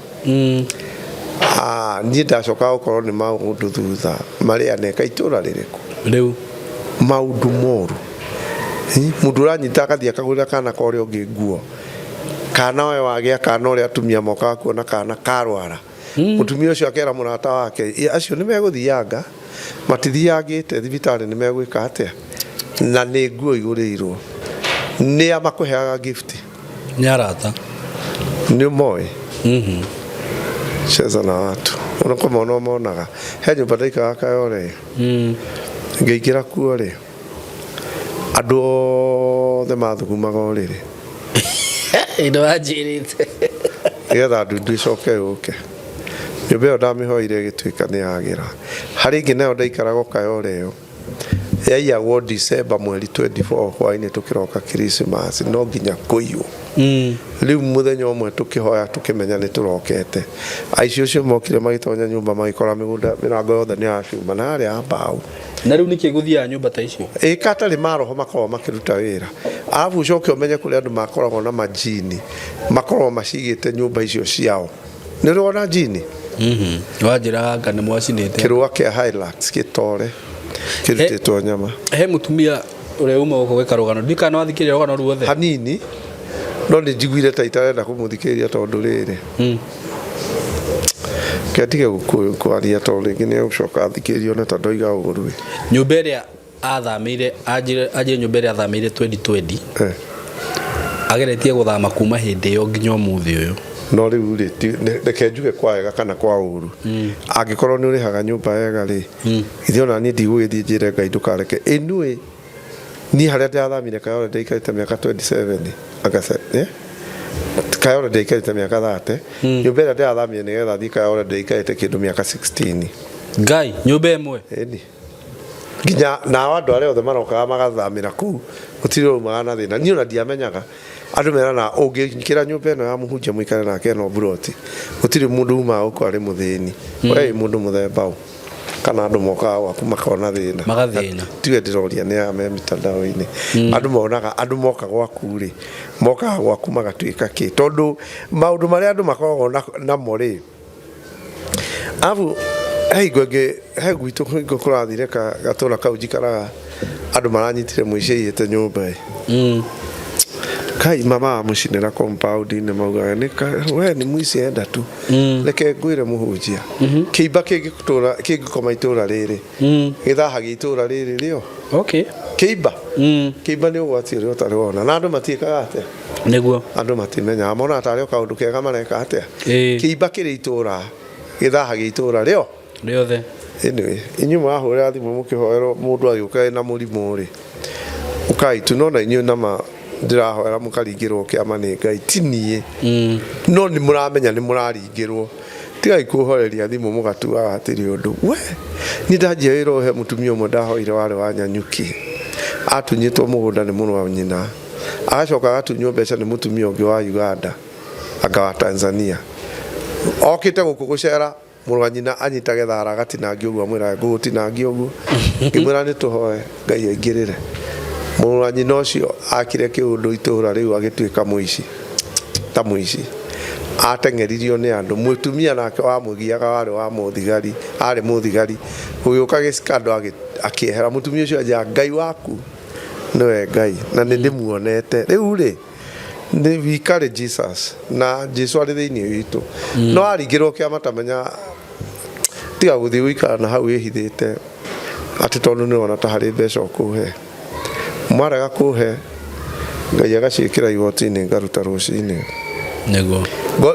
Ah, niĩ ndacokaga gũkorwo nĩ maũndũ thutha marĩa neka itũra rĩrĩkũ rĩu maũndũ moru. Mũndũ ũranyita agathiĩ akagũrĩra kana ka ũrĩa ũngĩ nguo, kana we wagĩa kana ũrĩa atumia mokaga kuona kana karwara, mũtumia ũcio akera mũrata wake, acio nĩ megũthianga, matithiangĩte thibitarĩ, nĩ megwĩka atĩa, na nĩ nguo igũrĩirwo nĩ a makũheaga gift. Nĩ arata. Nĩ ũmoĩ cheza na watu ona kũmona ũmonaga. He nyũmba ndaikaraga Kayore, ngĩingĩra kuo rĩ, andũ othe mathugumaga ũrĩrĩ. Ĩndo wanjĩrĩte. Nĩgetha ndundu ĩcoke yũke. Nyũmba ĩyo ndamĩhoire ĩgĩtuĩka nĩ yagĩra. Harĩ ĩngĩ nayo ndaikaraga o Kayore ĩyo, yaiyagwo December mweri 24 hwainĩ tũkĩroka Christmas, no nginya kũiywo. Rĩu mũthenya ũmwe tũkĩhoya tũkĩmenya nĩ tũrokete, aici ũcio mokire magĩtonya nyũmba magĩkora mĩgũnda mĩrango yothe nĩ ya cuma na yarĩ ya mbaũ. Na rĩu nĩkĩ gũthiaga nyũmba ta icio? Ĩka atarĩ maroho makoragwo makĩruta wĩra, arabu ũcoke ũmenye kũrĩ andũ makoragwo na majini makoragwo macigĩte nyũmba icio ciao. Nĩ ũrĩ wona jini? Wanjĩraga anga nĩ mwacinĩte. Kĩrũa kĩa Hilux gĩtore kĩrutĩtwo nyama. He mũtumia ũrĩa uma gũkũ gwĩka rũgano, ndiũĩ kana nĩwathikĩrĩria rũgano ruothe. Hanini, no nĩ njiguire ta itarenda kũmũthikĩrĩria tondũ rĩrĩ, kendige kwaria tondũ rĩngĩ nĩ egũcoka athikĩrĩrie one ta ndoiga ũru. Nyũmba ĩrĩa athamĩire, anjĩre nyũmba ĩrĩa athamĩire 2020, ageretie gũthama kuma hĩndĩ ĩyo nginya ũmũthĩ ũyũ. No rĩu rĩ, reke njuge kwa wega kana kwa ũru, angĩkorwo nĩ ũrĩhaga nyũmba wega rĩ, ithe ona niĩ ndigũgĩthiĩ njĩre Ngai ndũkareke ĩnuĩ. Niĩ harĩa ndĩrathamire Kayore ndĩaikarĩte mĩaka 27 anga Kayore ndĩaikarĩte mĩaka 30. Nyũmba ĩrĩa ndĩrathamire nĩgetha thiĩ Kayore ndĩaikarĩte kĩndũ mĩaka 16. Ngai, nyũmba ĩmwe? Ĩni. Nginya nao andũ arĩa othe marokaga magathamĩra kũu gũtirĩ ũraumaga na thĩna. Niĩ ona ndiamenyaga, andũ merana ũngĩingĩra nyũmba ĩno ya mũhunjia mũikare nake ĩno mburoti, gũtirĩ mũndũ umaga gũkũ arĩ mũthĩni. We wĩ mũndũ mũthemba ũ? Kana andũ mokaga gwaku makona thĩna? Magathĩna. Tiwe ndĩroria, nĩ aya me mitandao-inĩ. Andũ monaga andũ moka gwaku rĩ, mokaga gwaku magatuĩka kĩ? Tondũ maũndũ marĩa andũ makoragwo namo rĩ, arabu he hingo ĩngĩ he gwitũ hingo kũrathire gatũra kau njikaraga, andũ maranyitire mũici aiyĩte nyũmba ĩ. Kai mama amũcinĩra compound-inĩ, maugaga nĩ we nĩ mũici enda tu. Reke ngwĩre mũhunjia, kĩimba kĩngĩtũra kĩngĩkoma itũra rĩrĩ, gĩthahagia itũra rĩrĩ rĩo. Kĩimba kĩimba nĩ ũgwati ũrĩa ũtarĩ wona, na andũ matiĩkaga atĩa? Nĩguo. Andũ matimenyaga, monaga tarĩ o kaũndũ kega mareka atĩa. Kĩimba kĩrĩ itũra gĩthahagia itũra rĩo rĩothe. Anyway, inyuĩ mũrahũrĩra thimũ mũkĩhoerwo mũndũ agĩũka ena mũrimũ rĩ, ũkai tu, no na inyuĩ nama ndĩrahoera mũkaringĩrwo kĩama nĩ Ngai, ti niĩ. No nĩ mũramenya nĩ mũraringĩrwo. Tigai kũhoreria thimũ mũgatuaga hatirĩ ũndũ. We, niĩ ndanjia wĩra ũyũ he mũtumia ũmwe ndahoire warĩ wa Nyanyuki. Atunyĩtwo mũgũnda nĩ mũrũ wa nyina. Agacoka agatunywo mbeca nĩ mũtumia ũngĩ wa Uganda, anga wa Tanzania. Okĩte gũkũ gũcera, mũrũ wa nyina anyitage thara agatinangia ũguo, amwĩraga ngũgũtinangia ũguo. Ngĩmwĩra nĩ tũhoe Ngai aingĩrĩre. Mũrũ wa nyina ũcio akire kĩũndũ itũra rĩu agĩtuĩka mũici, ta mũici. Ateng'eririo nĩ andũ. Mũtumia nake wamũgiaga warĩ wa mũthigari, arĩ mũthigari. Gũgĩũka gĩcikando akĩehera. Mũtumia ũcio anjĩra Ngai waku nĩwe Ngai na nĩ ndĩmuonete. Rĩu rĩ, nĩ we carry Jesus na Jesu arĩ thĩinĩ witũ. No aringĩrwo kĩama tamenya tiga gũthiĩ gũikara na hau wĩhithĩte. Atĩ tondũ nĩwona ta harĩ mbeca ũkũhe. Mwarega kũhe Ngai agaciĩkĩra igoti-inĩ ngaruta rũcinĩ. Nĩguo.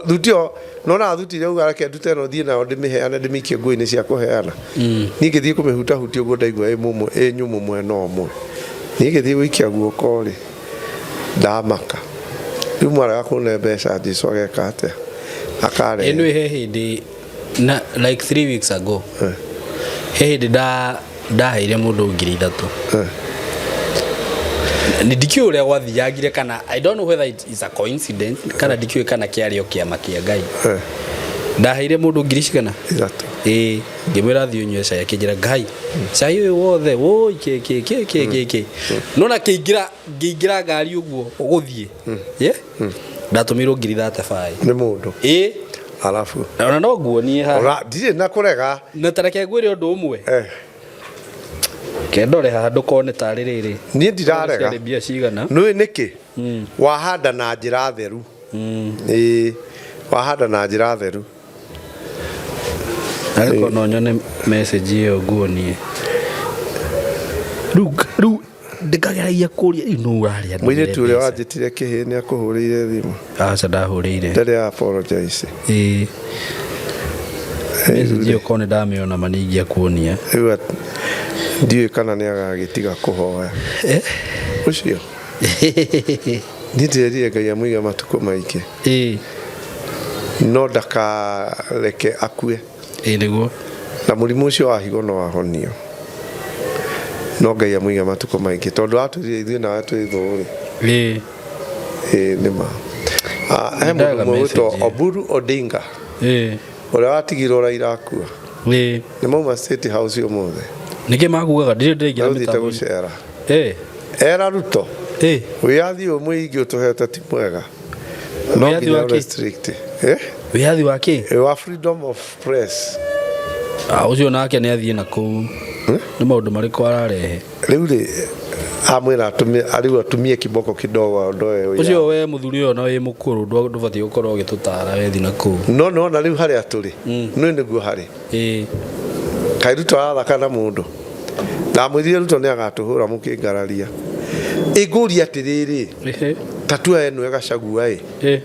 Thuti ĩyo nona thuti ĩrĩa uga reke ndute ĩno thiĩ nayo ndĩmĩheane ndĩmĩikie nguo-inĩ cia kũheana. Niĩ ngĩthiĩ kũmĩhutahutia ũguo ndaigua ĩ mũmũ ĩ nyũmũ mwena ũmwe. Niĩ ngĩthiĩ gũikia guoko rĩ ndamaka. Rĩu mwarega kũne mbeca Jesu ageka atĩa? Akarehe. Ĩno he hĩndĩ na like 3 weeks ago he hĩndĩ nda ndaheire mũndũ 3,000. Nĩ ndikĩũĩ ũrĩa gwathiangire kana I don't know whether it is a coincidence kana ndikĩũĩ kana kĩarĩ o kĩama kĩa Ngai. Ndaheire mũndũ ngiri cigana? Ithatũ. Ĩĩ, ngĩmwĩra thiĩ ũnyue cai akĩnjĩra Ngai cai ũyũ wothe wũi kĩ kĩ kĩ kĩ kĩ kĩ. No na kĩingĩra ngĩingĩra ngari ũguo gũthiĩ. Ye? Ndatũmĩirwo ngiri 35. Nĩ mũndũ. Ĩĩ. Arabu. Ona no nguonie haha. Ona ndirĩ na kũrega. Na ta reke ngwĩre ũndũ ũmwe. Kendore haha ndũkone tarĩ rĩrĩ. Niĩ ndirarega. Ciarĩ mbia cigana? Nĩũĩ nĩkĩ? Wahanda na njĩra theru. Ĩĩ. Wahanda na njĩra theru. Arĩkorwo no nyone message ĩyo nguonie. Rĩu rĩu ndĩkageragia kũria rĩu nũ ũrarĩa Mũirĩtu ũrĩa wanjĩtire kĩhĩ nĩ akũhũrĩire thimũ. Aca ndahũrĩire. Ndarĩ apologize. Ĩĩ. Message ĩyo korwo nĩ ndamĩona ma nĩ ingĩakuonia. Rĩu ndiũĩ kana nĩ agagĩtiga kũhoya. Ũcio. Niĩ ndĩrerire Ngai amũige matukũ maingĩ. Ĩĩ. No ndakareke akue. Ĩĩ nĩguo. Na mũrimũ ũcio wa higo no ahonio. No Ngai amũige matukũ maingĩ tondũ atwĩrire ithuĩ nawe twĩ thũ rĩ. Ĩĩ. Ĩĩ nĩ ma. He mũndũ Ndaga ũmwe message wĩtwo ĩyo. Oburu Odinga Ĩĩ. ũrĩa watigirwo Raila akua. Ĩĩ. Nĩ mauma State House ũmũthĩ. Nĩkĩ makugaga ndirĩ ndĩraingĩra Megũthiĩte mĩtambo-inĩ. gũcera. Ĩĩ. Era Ruto. Ĩĩ. Wĩyathi ũyũ mũingĩ ũtũhete ti mwega. No Wĩyathi nginya wa kĩ? restrict. Eh? Wĩyathi wa kĩ? Wa freedom of press. Ah, ũcio nake nĩ athiĩ na kũu. Nĩ maũndũ marĩkũ ararehe? Rĩu rĩ amwĩra atumie rĩu atumie kiboko kidogo aondoe wĩyathi. Ũcio we mũthuri ũyũ na wĩ mũkũrũ ndũbatiĩ gũkorwo ũgĩtũtara wethi na kũu. No nĩwona rĩu harĩa tũrĩ nĩ nĩguo harĩ. Ĩĩ. Kaĩ Ruto arathaka na mũndũ. Ndamwĩrire Ruto nĩ agatũhũra mũkĩngararia. Ĩngũria atĩrĩrĩ ta tua ĩno ĩgacagua ĩ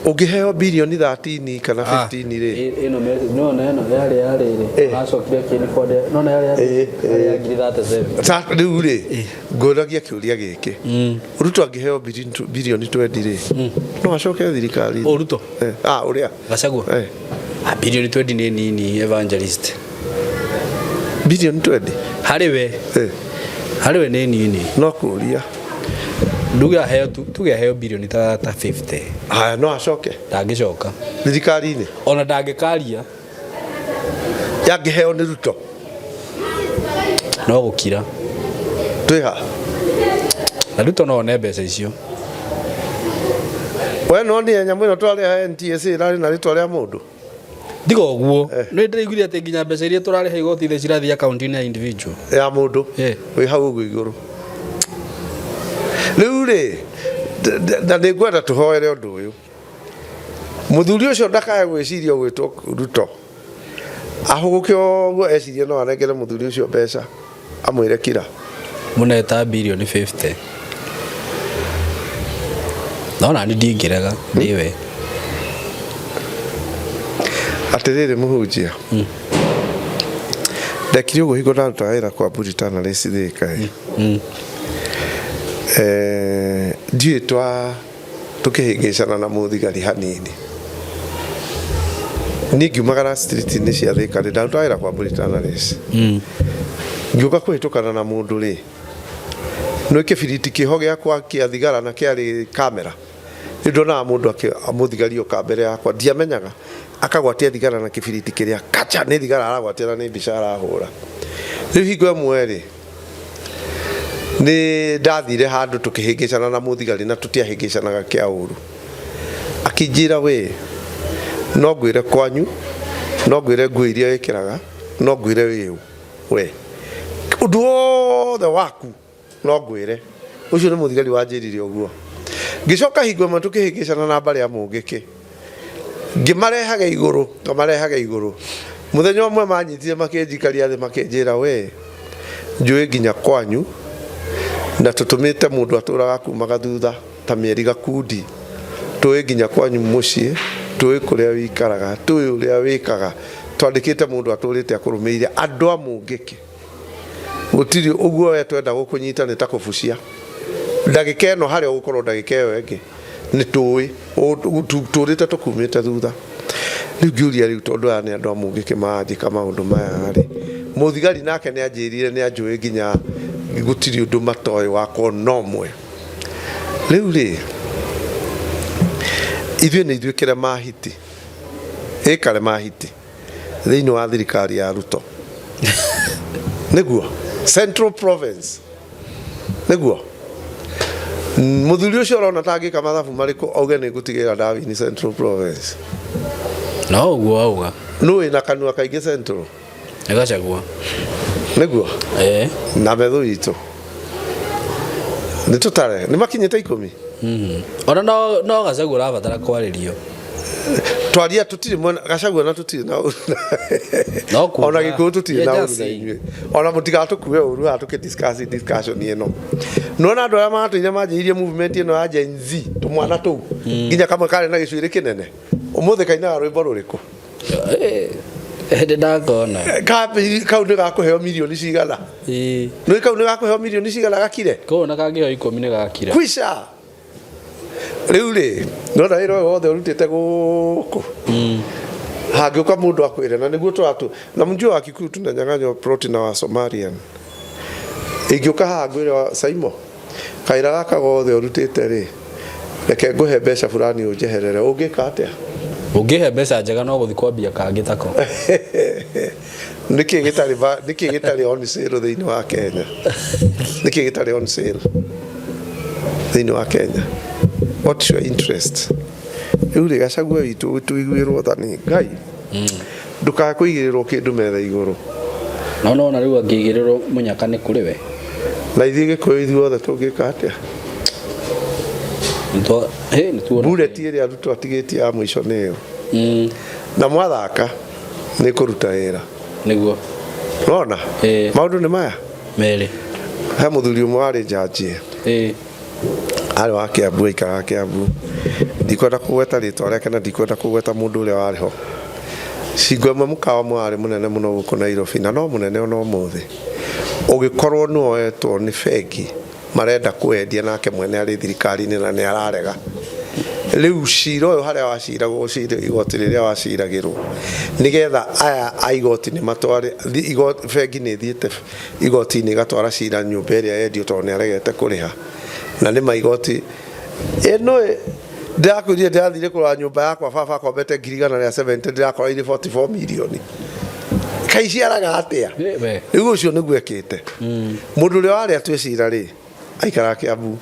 ũngĩheo birioni 13 kana 15 rĩ Ĩno message nona ĩno yarĩ ya rĩrĩ. Aracokire akĩribonde nona yarĩ ya yarĩ ya ngiri 37. Ta rĩu rĩ ngũragia kĩũria gĩkĩ Ruto angĩheo birioni 20 rĩ no acoke thirikari O Ruto ah ũrĩa Gachagua. Ah, birioni 20 nĩ nini evangelist. Birioni 20 harĩ we. Harĩ we nĩ nini. No kũria. Nduge aheo tuge aheo birioni ta 50. Haya no acoke. Ndangĩcoka. Thirikari-inĩ. Ona ndangĩkaria. Yangĩheo nĩ Ruto. No gũkira. Twĩha. Na Ruto no one mbeca icio. We no nĩ nyamũ ĩno twarĩha NTSA ĩrarĩ na rĩtwa rĩa mũndũ. Tiga ũguo. Nĩ ndĩraiguire atĩ nginya mbeca iria tũrarĩha igoti thĩ cirathiĩ akaunti-inĩ ya individual. Ya mũndũ. Wĩ hau ũguo igũrũ. Rĩu rĩ na nĩ ngwenda tũhoere ũndũ ũyũ. Mũthuri ũcio ndakae gwĩciria gwĩtwo Ruto. Ahũgũke ũguo ecirie no anengere mũthuri ũcio mbeca amwĩre kira. Mũneta birioni 50. No nani ndingĩrega ndĩwe. Atĩrĩrĩ mũhunjia. Ndekire ũguo hingo ndarutaga wĩra kwa Mburitana Thika ĩ. Ndiũĩ twa tũkĩhĩngĩcana na mũthigari hanini. Niĩ ngiumagara street-inĩ cia Thika rĩ, ndarutaga wĩra kwa Mburitana Race. Ngĩũka kũhĩtũkana na mũndũ rĩ, nĩ kĩbiriti kĩho gĩakwa kĩa thigara na kĩarĩ kamera. Nĩ ndonaga mũndũ mũthigari oka mbere yakwa, ndiamenyaga, akagwatia thigara na kĩbiriti kĩrĩa kacha, nĩ thigara aragwatia na nĩ mbica arahũra. Rĩu hingo ĩmwe rĩ, nĩ ndathire handũ tũkĩhĩngĩcana na mũthigari na tũtiahĩngĩcanaga kĩa ũru. Akĩnjĩra we, no ngwĩre kwanyu, no ngwĩre nguo iria wĩkĩraga, no ngwĩre wĩ ũ we. Ũndũ wothe waku no ngwĩre. Ũcio nĩ mũthigari wanjĩrire ũguo. Ngĩcoka hingo ĩmwe tũkĩhĩngĩcana na mbarĩ ya Mũngĩkĩ. Ngĩmarehaga igũrũ, ngamarehaga igũrũ. Mũthenya ũmwe manyitire makĩnjikaria thĩ makĩnjĩra we, Njũĩ nginya kwanyu na tũtũmĩte mũndũ atũraga kumaga thutha ta mĩeri gakundi. Tũĩ nginya kwanyu mũciĩ, tũĩ kũrĩa wĩikaraga, tũĩ ũrĩa wĩkaga. Twandĩkĩte mũndũ atũrĩte akũrũmĩrĩire andũ a Mũngĩkĩ. Gũtirĩ ũguo we twenda gũkũnyita nĩ ta kũbucia. Ndagĩka ĩno harĩa ũgũkorwo ndagĩka ĩyo ĩngĩ nĩ tũĩ tũrĩte tũkumĩte thutha. Rĩu ngĩũria rĩu tondũ aya nĩ andũ a Mũngĩkĩ maranjĩka maũndũ maya rĩ, mũthigari nake nĩ anjĩrire nĩ anjũĩ nginya gũtirĩ ũndũ matoĩ wakwa no ũmwe. Rĩu rĩ, ithuĩ nĩ ithuĩ kĩrema hiti, ĩ karema hiti thĩinĩ wa thirikari ya Ruto. Nĩguo Central Province nĩguo mũthuri ũcio ũrona ta angĩka mathabu marĩkũ auge nĩ ngũtigĩrĩra ndawini Central Province. No ũguo auga. Nũ wĩna kanua kaingĩ Central? Nĩ Gachagua. Nĩguo? Eh. Na methu itũ. Nĩ tũtare, nĩ makinyĩte ikũmi? Ona no no Gachagua ũrabatara kwarĩrio. Twaria tũtirĩ mwena Gachagua na tũtirĩ na ũru. No kuga. Ona Gĩkũyũ tũtirĩ na Yeah, ũru just na saying. inyuĩ. Ona mũtigatũkue ũru haha tũkĩ discuss discussion ĩno. Nĩwona andũ arĩa maratũire manjĩrĩirie movement ĩno ya Gen Z tũmwana tũu nginya kamwe karĩ na gĩcuĩrĩ kĩnene. Ũmũthĩ kainaga rwĩmbo rũrĩkũ? Hĩndĩ ndakona. Kau nĩ gakũheo mirioni cigana? Nĩ kau nĩ gakũheo mirioni cigana gakire? Kau ona kangĩheo ikũmi nĩ gakira. Kwisha. Rĩu rĩ, nona wĩra ũyũ wothe ũrutĩte gũkũ hangĩũka mũndũ akwĩre na nĩguo tũratu na mjua wa Kikuyu tunanyang'anywa ploti na wa Somalian. Ingĩũka haha ngwĩre wa Saimo, kawĩra gaka gothe ũrutĩte rĩ, reke ngũhe mbeca fulani ũnjeherere, ũngĩka atĩa? Ũngĩhe mbeca njega no gũthiĩ kwambia kangĩ tako. Nĩkĩ gĩtarĩ nĩkĩ gĩtarĩ on sale thĩinĩ wa Kenya? Nĩkĩ gĩtarĩ on sale thĩinĩ wa Kenya? What's your interest? Rĩu rĩ, Gachagua witũ tũiguĩrwo tha nĩ Ngai. Ndũkae kũigĩrĩrwo kĩndũ metha igũrũ. No nona rĩu angĩigĩrĩrwo mũnyaka nĩ kũrĩ we. Na ithuĩ Gĩkũyũ ithuothe tũngĩka atĩa? Bullet ĩrĩa Ruto atigĩtie ya mũico nĩ ĩyo. Na mwathaka nĩ kũruta wĩra. Nĩguo. Nona? Maũndũ nĩ maya? Merĩ. He mũthuri ũmwe warĩ njanji. Arĩ wa Kiambu aikaraga Kiambu. Ndikwenda kũgweta rĩtwa rĩake na ndikwenda kũgweta mũndũ ũrĩa warĩ ho. Cingo ĩmwe mũkawa ũmwe warĩ mũnene mũno gũkũ Nairobi na no mũnene ona ũmũthĩ. Ũgĩkorwo nĩ woetwo nĩ bengi marenda kwendia nake mwene arĩ thirikari-inĩ na nĩ ararega. Rĩu cira ũyũ harĩa waciragwo cira igoti rĩrĩa waciragĩrwo nĩgetha aya a igoti nĩ matware bengi nĩ ĩthiĩte igoti-inĩ ĩgatwara cira nyũmba ĩrĩa yendio tondũ nĩ aregete kũrĩha. Na nĩ ma igoti ĩno ndĩrakwĩrire ndĩrathire kũrora nyũmba yakwa baba akombete ngiri igana rĩa 70 ndĩrakora irĩ 44 milioni. Kaĩ ciaraga atĩa? Rĩu ũcio nĩguo ekĩte. Mũndũ ũrĩa warĩ atue cira rĩ, aikaraga Kiambu.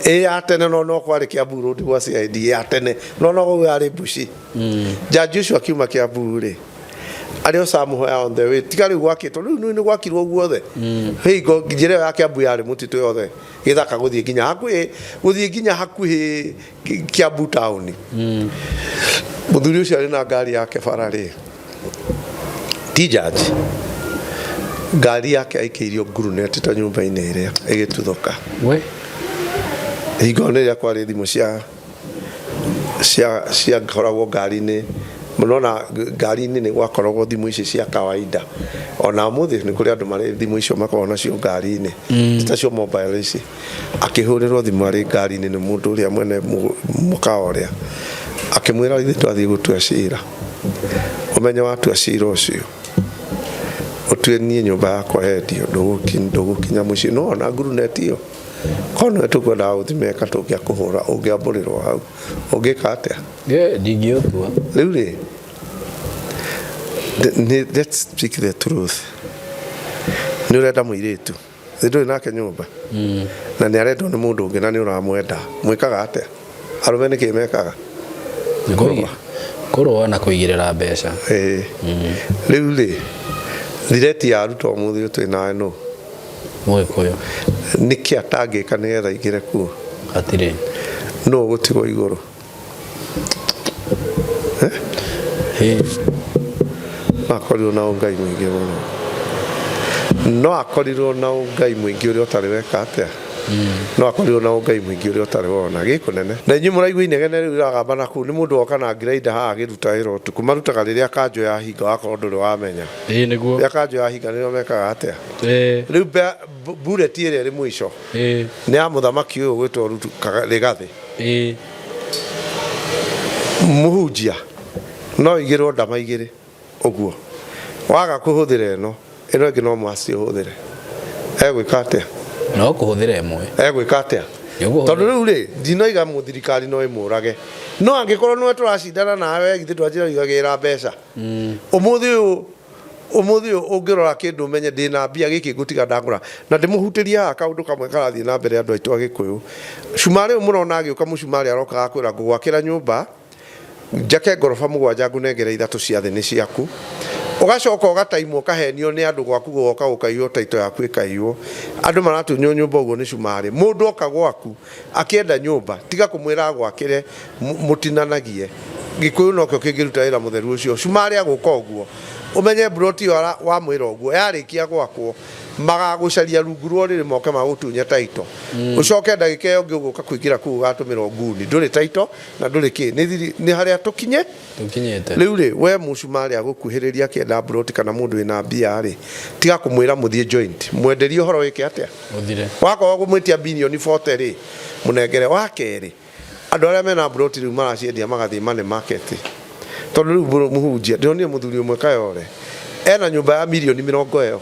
Ĩ ya tene no no kwarĩ Kiambu Road gwa CID ya tene no no kũu yarĩ mbuci. Jaji ũcio akiuma Kiambu rĩ, arĩ o somewhere on the way tiga rĩu gwakĩtwo rĩu nĩ gwakirwo guothe. Hingo njĩra ĩyo ya Kiambu yarĩ mũtitũ yothe gĩthaka gũthiĩ nginya hakuhĩ gũthiĩ nginya hakuhĩ Kiambu town. Mũthuri ũcio arĩ na ngari yake bara rĩ, ti jaji ngari yake aikĩirio nguruneti ta nyũmba-inĩ ĩrĩa ĩgĩtuthũka. We. Hingo nĩ rĩrĩa kwarĩ thimũ cia cia ciakoragwo ngari-inĩ nona ngari-inĩ nĩ gwakoragwo thimũ ici cia kawaida ona ũmũthĩ nĩ kũrĩ andũ marĩ thimũ icio makoragwo nacio ngari-inĩ ti tacio mobile ici. Akĩhũrĩrwo thimũ arĩ ngari-inĩ nĩ mũndũ ũrĩa mwene mũkawa ũrĩa akĩmwĩra ithuĩ twathiĩ gũtua cira ũmenye watua cira ũcio ũtue niĩ nyũmba yakwa yendio ndũgũkinya mũciĩ no ona nguruneti ĩyo korwo nĩwe tũkwendaga gũthiĩ meka tũngĩakũhũra ũngĩambũrĩrwo hau ũngĩka atĩa? Ndingĩũtua. Rĩu rĩ let's speak the truth. Nĩ ũrenda mũirĩtu thĩ ndũrĩ nake nyũmba na nĩ arendwo nĩ mũndũ ũngĩ na nĩ ũramwenda mwĩkaga atĩa? Arũme nĩkĩ mekaga? Kũrũa na kũigĩrĩra mbeca. Rĩu rĩ thireti ya Ruto ũmũthĩ ũyũ twĩ nawe nũ? Mũgĩkũyũ. Nĩkĩ atangĩka nĩgetha aingĩre kuo? Hatirĩ. Nũ ũgũtigwo igũrũ? Makorirwo na ũngai mũingĩ mũno. No akorirwo na ũngai mũingĩ ũrĩa ũtarĩ weka atĩa, no akorirwo na ũngai mũingĩ ũrĩa ũtarĩ wona gĩkũnene. Na inyuĩ mũraigua inegene rĩu rĩragamba na kũu nĩ mũndũ woka na ngirainda haha agĩruta wĩra ũtukũ. Marutaga rĩrĩa kanjũ yahinga, wakorwo ndũrĩ wamenya. Ĩĩ nĩguo. Rĩrĩa kanjũ yahinga nĩrĩo mekaga atĩa? Rĩu bullet ĩrĩa ĩrĩ mũico nĩ ya mũthamaki ũyũ ũgwĩtwo Rutu Rigathĩ. Mũhunjia no igĩrwo ndama igĩrĩ ũguo, waga kũhũthĩra ĩno, ĩno ĩngĩ no must ũhũthĩre. Egwĩka atĩa? No kũhũthĩra ĩmwe. Egwĩka atĩa? Tondũ rĩu rĩ, ndinoiga mũthirikari no ĩmũrage, no angĩkorwo nĩwe tũracindana nawe, githĩ ndwanjĩra ũigagĩrĩra mbeca? Ũmũthĩ ũyũ, ũmũthĩ ũyũ ũngĩrora kĩndũ ũmenye ndĩna mbia gĩkĩ ngũtiga ndagũra. Na ndĩmũhutĩrie haha kaũndũ kamwe karathiĩ na mbere andũ aitũ a Gĩkũyũ. Cumarĩ ũyũ mũrona agĩũka, mũcumarĩ aroka agakwĩra ngũgwakĩra nyũmba, njake ngoroba mũgwanja, ngũnengere ithatũ cia thĩ nĩ ciaku. Ũgacoka ũgataimwo, ũkahenio nĩ andũ, gwaku gũgoka gũkaiywo, taito yaku ĩkaiywo. Andũ maratunywo nyũmba ũguo nĩ cumarĩ. Mũndũ oka gwaku akĩenda nyũmba, tiga kũmwĩra agwakĩre, mũtinanagie. Gĩkũyũ nokĩo kĩngĩruta wĩra mũtheru ũcio. Cumarĩ agũka ũguo, ũmenye mburoti ĩyo wamwĩra ũguo yarĩkia gwakwo, magagũcaria rungu rwa ũrĩrĩ moke magũtunye taito. Ũcoke ndagĩka ĩyo ĩngĩ ũgũka kũingĩra kũu ũgatũmĩrwo nguni, ndũrĩ taito na ndũrĩ kĩ. Nĩ thiri, nĩ harĩa tũkinye tũkinyĩte. Rĩu rĩ, we mũcumarĩ agũkuhĩrĩria akĩenda mburoti kana mũndũ wĩna mbia rĩ, tiga kũmwĩra mũthiĩ joint, mwenderie ũhoro wĩke atĩa? Ũthire. Wakorwo kũmwĩtia birioni 40 rĩ, mũnengere. Wa kerĩ, andũ arĩa mena mburoti rĩu maraciendia magathiĩ money market, tondũ rĩu mũhunjia, ndĩronire mũthuri ũmwe Kayore ena nyũmba ya mirioni mĩrongo ĩyo,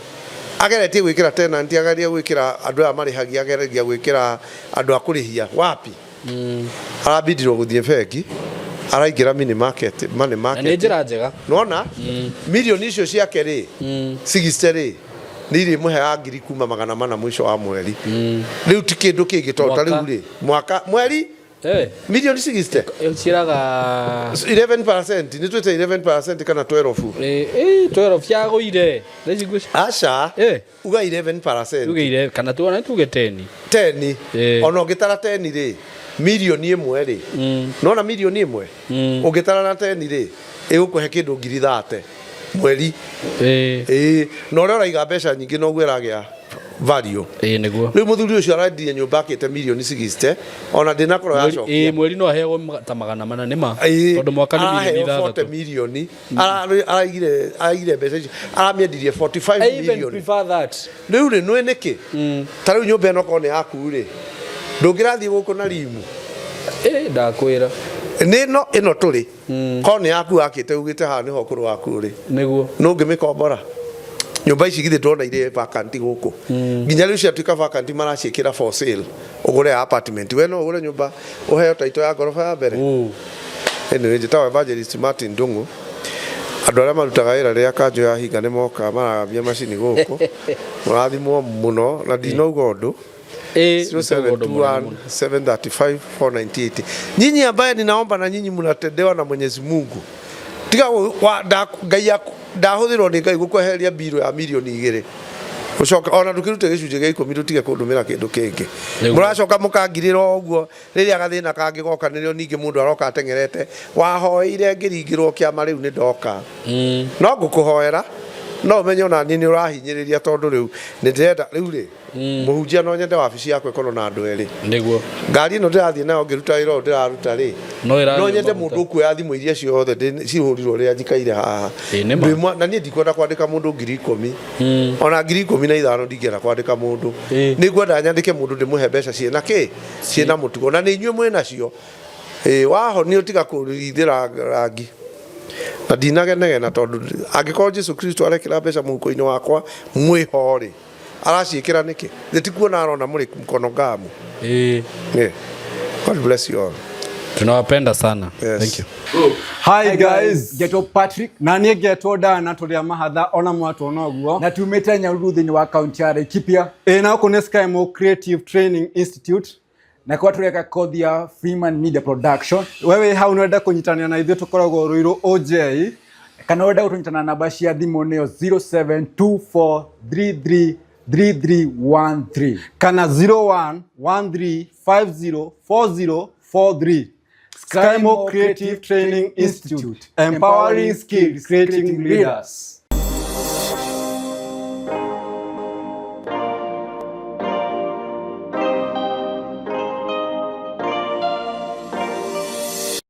ageretie gwĩkĩra tenant, ageria gwĩkĩra andũ aya marĩhagia, ageria gwĩkĩra andũ a kũrĩhia, wapi? Arabindirwo gũthiĩ bengi, araingĩra mini market, money Na market. nĩ njĩra njega. Nona mirioni icio ciake rĩ, 60 rĩ, nĩ irĩmũheaga ngiri kuma 400 mũico wa mweri. Rĩu ti kĩndũ kĩngĩ, tondũ ta rĩu rĩ, mwaka mweri mirioni 60 ĩciraga 11%, nĩ twĩte 11% kana 12. 12 ciagũire. Aca, uga 11%. Tuge ile kana tuona tuge 10. 10, ona ũngĩtara 10 rĩ, mirioni ĩmwe rĩ, nona mirioni ĩmwe ũngĩtara na 10 rĩ, ĩgũkũhe kĩndũ ngiri 30 mweri. Ĩĩ, na ũrĩa ũraiga mbeca nyingĩ noguo ĩragĩa value. Ĩĩ nĩguo. Rĩu mũthuri ũcio arendirie nyũmba akĩte mirioni 60, ona ndĩnakorwo yacokia. Ĩĩ, mweri no aheagwo ta 400 nĩ ma. Tondũ mwaka nĩ mirioni Araheo 40 ithathatũ. Mirioni araigire, araigire mbeca icio, aramĩendirie 45 I even million. Prefer that. Rĩu rĩ, nĩ nĩkĩ ta rĩu nyũmba ĩno korwo nĩ yaku rĩ, ndũngĩrathiĩ gũkũ na rimu? Ndakwĩra. Nĩ ĩno ĩno tũrĩ, korwo nĩ yaku wakĩte ugĩte haha nĩho ũkũrũ waku ũrĩ, nĩguo nũngĩmĩkombora? Nyũmba ici githĩ ndona irĩ vacant gũkũ, nginya rĩu ciatuĩka vacant maraciĩkĩra for sale, ũgũre apartment. We no ũgũre nyũmba ũheo taito ya ngoroba ya mbere. Anyway, njĩtagwo Evangelist Martin Ndung'u. Andũ arĩa marutaga wĩra rĩrĩa kanjũ ya hinga nĩ moka maragambia macini gũkũ, mũrathimwo mũno, na ndinauga ũndũ. 0721 735 498. Nyinyi ambaye ninaomba na nyinyi mnatendewa na Mwenyezi Mungu, tiga Ngai ndahũthĩrwo nĩ Ngai gũkweheria mbirũ ya mirioni igĩrĩ, ũcoke ona ndũkĩrute gĩcunjĩ gĩa ikũmi, tũtige kũndũmĩra kĩndũ kĩngĩ. Mũracoka mũkangirĩra o ũguo. Rĩrĩa gathĩna kangĩgoka, nĩrĩo ningĩ mũndũ aroka ateng'erete, wahoeire ngĩringĩrwo kĩama, rĩu nĩ ndoka no ngũkũhoera, no ũmenye ona niĩ nĩ ũrahinyĩrĩria, tondũ rĩu nĩ ndĩrenda rĩu rĩ, mũhunjia no nyende wabici yakwa ĩkorwo na andũ erĩ. Nĩguo. Ngari ĩno ndĩrathiĩ nayo ngĩruta wĩra ũyũ ndĩraruta rĩ, No ĩranyua no nyende maguta. mũndũ ũkuoya thimũ iria ciothe cihũrirwo rĩrĩa njikaire haha. Ĩĩ, nĩ ma. Na niĩ ndikwenda kwandĩka mũndũ 10,000, ona 15,000 ndingĩenda kwandĩka mũndũ. Nĩ ngwenda nyandĩke mũndũ ndĩmũhe mbeca ciĩna kĩ, ciĩna mũtugo, na nĩ inyuĩ mwĩ nacio. Ĩĩ, wahonio tiga kũrithĩra rangi na ndinagenegena, tondũ angĩkorwo Jesu Kristo arekĩra mbeca mũhuko-inĩ wakwa mwĩho rĩ, araciĩkĩra nĩkĩ? Thĩ ti kuona arona mũrĩ mkono ngamu. Yeah. God bless you all. Tunawapenda sana. Yes. Thank you. Hi guys, ngetwo Patrick na niĩ ngetwo Dana, tũrĩ a mahatha ona mwatuona ũguo, na tumĩte Nyahururu thĩinĩ wa kaunti ya Laikipia. Ĩ, na gũkũ nĩ Skymo Creative Training Institute, na kwa tũreka kothi ya Freeman Media Production. Wewe hau nĩwenda kũnyitanĩra na ithuĩ, tũkoragwo Ruiru OJ, kana ũrenda gũtũnyitana na namba cia thimũ nĩyo 0724333313 kana 0113504043. Skymo Creative Training Institute, empowering skills, creating leaders.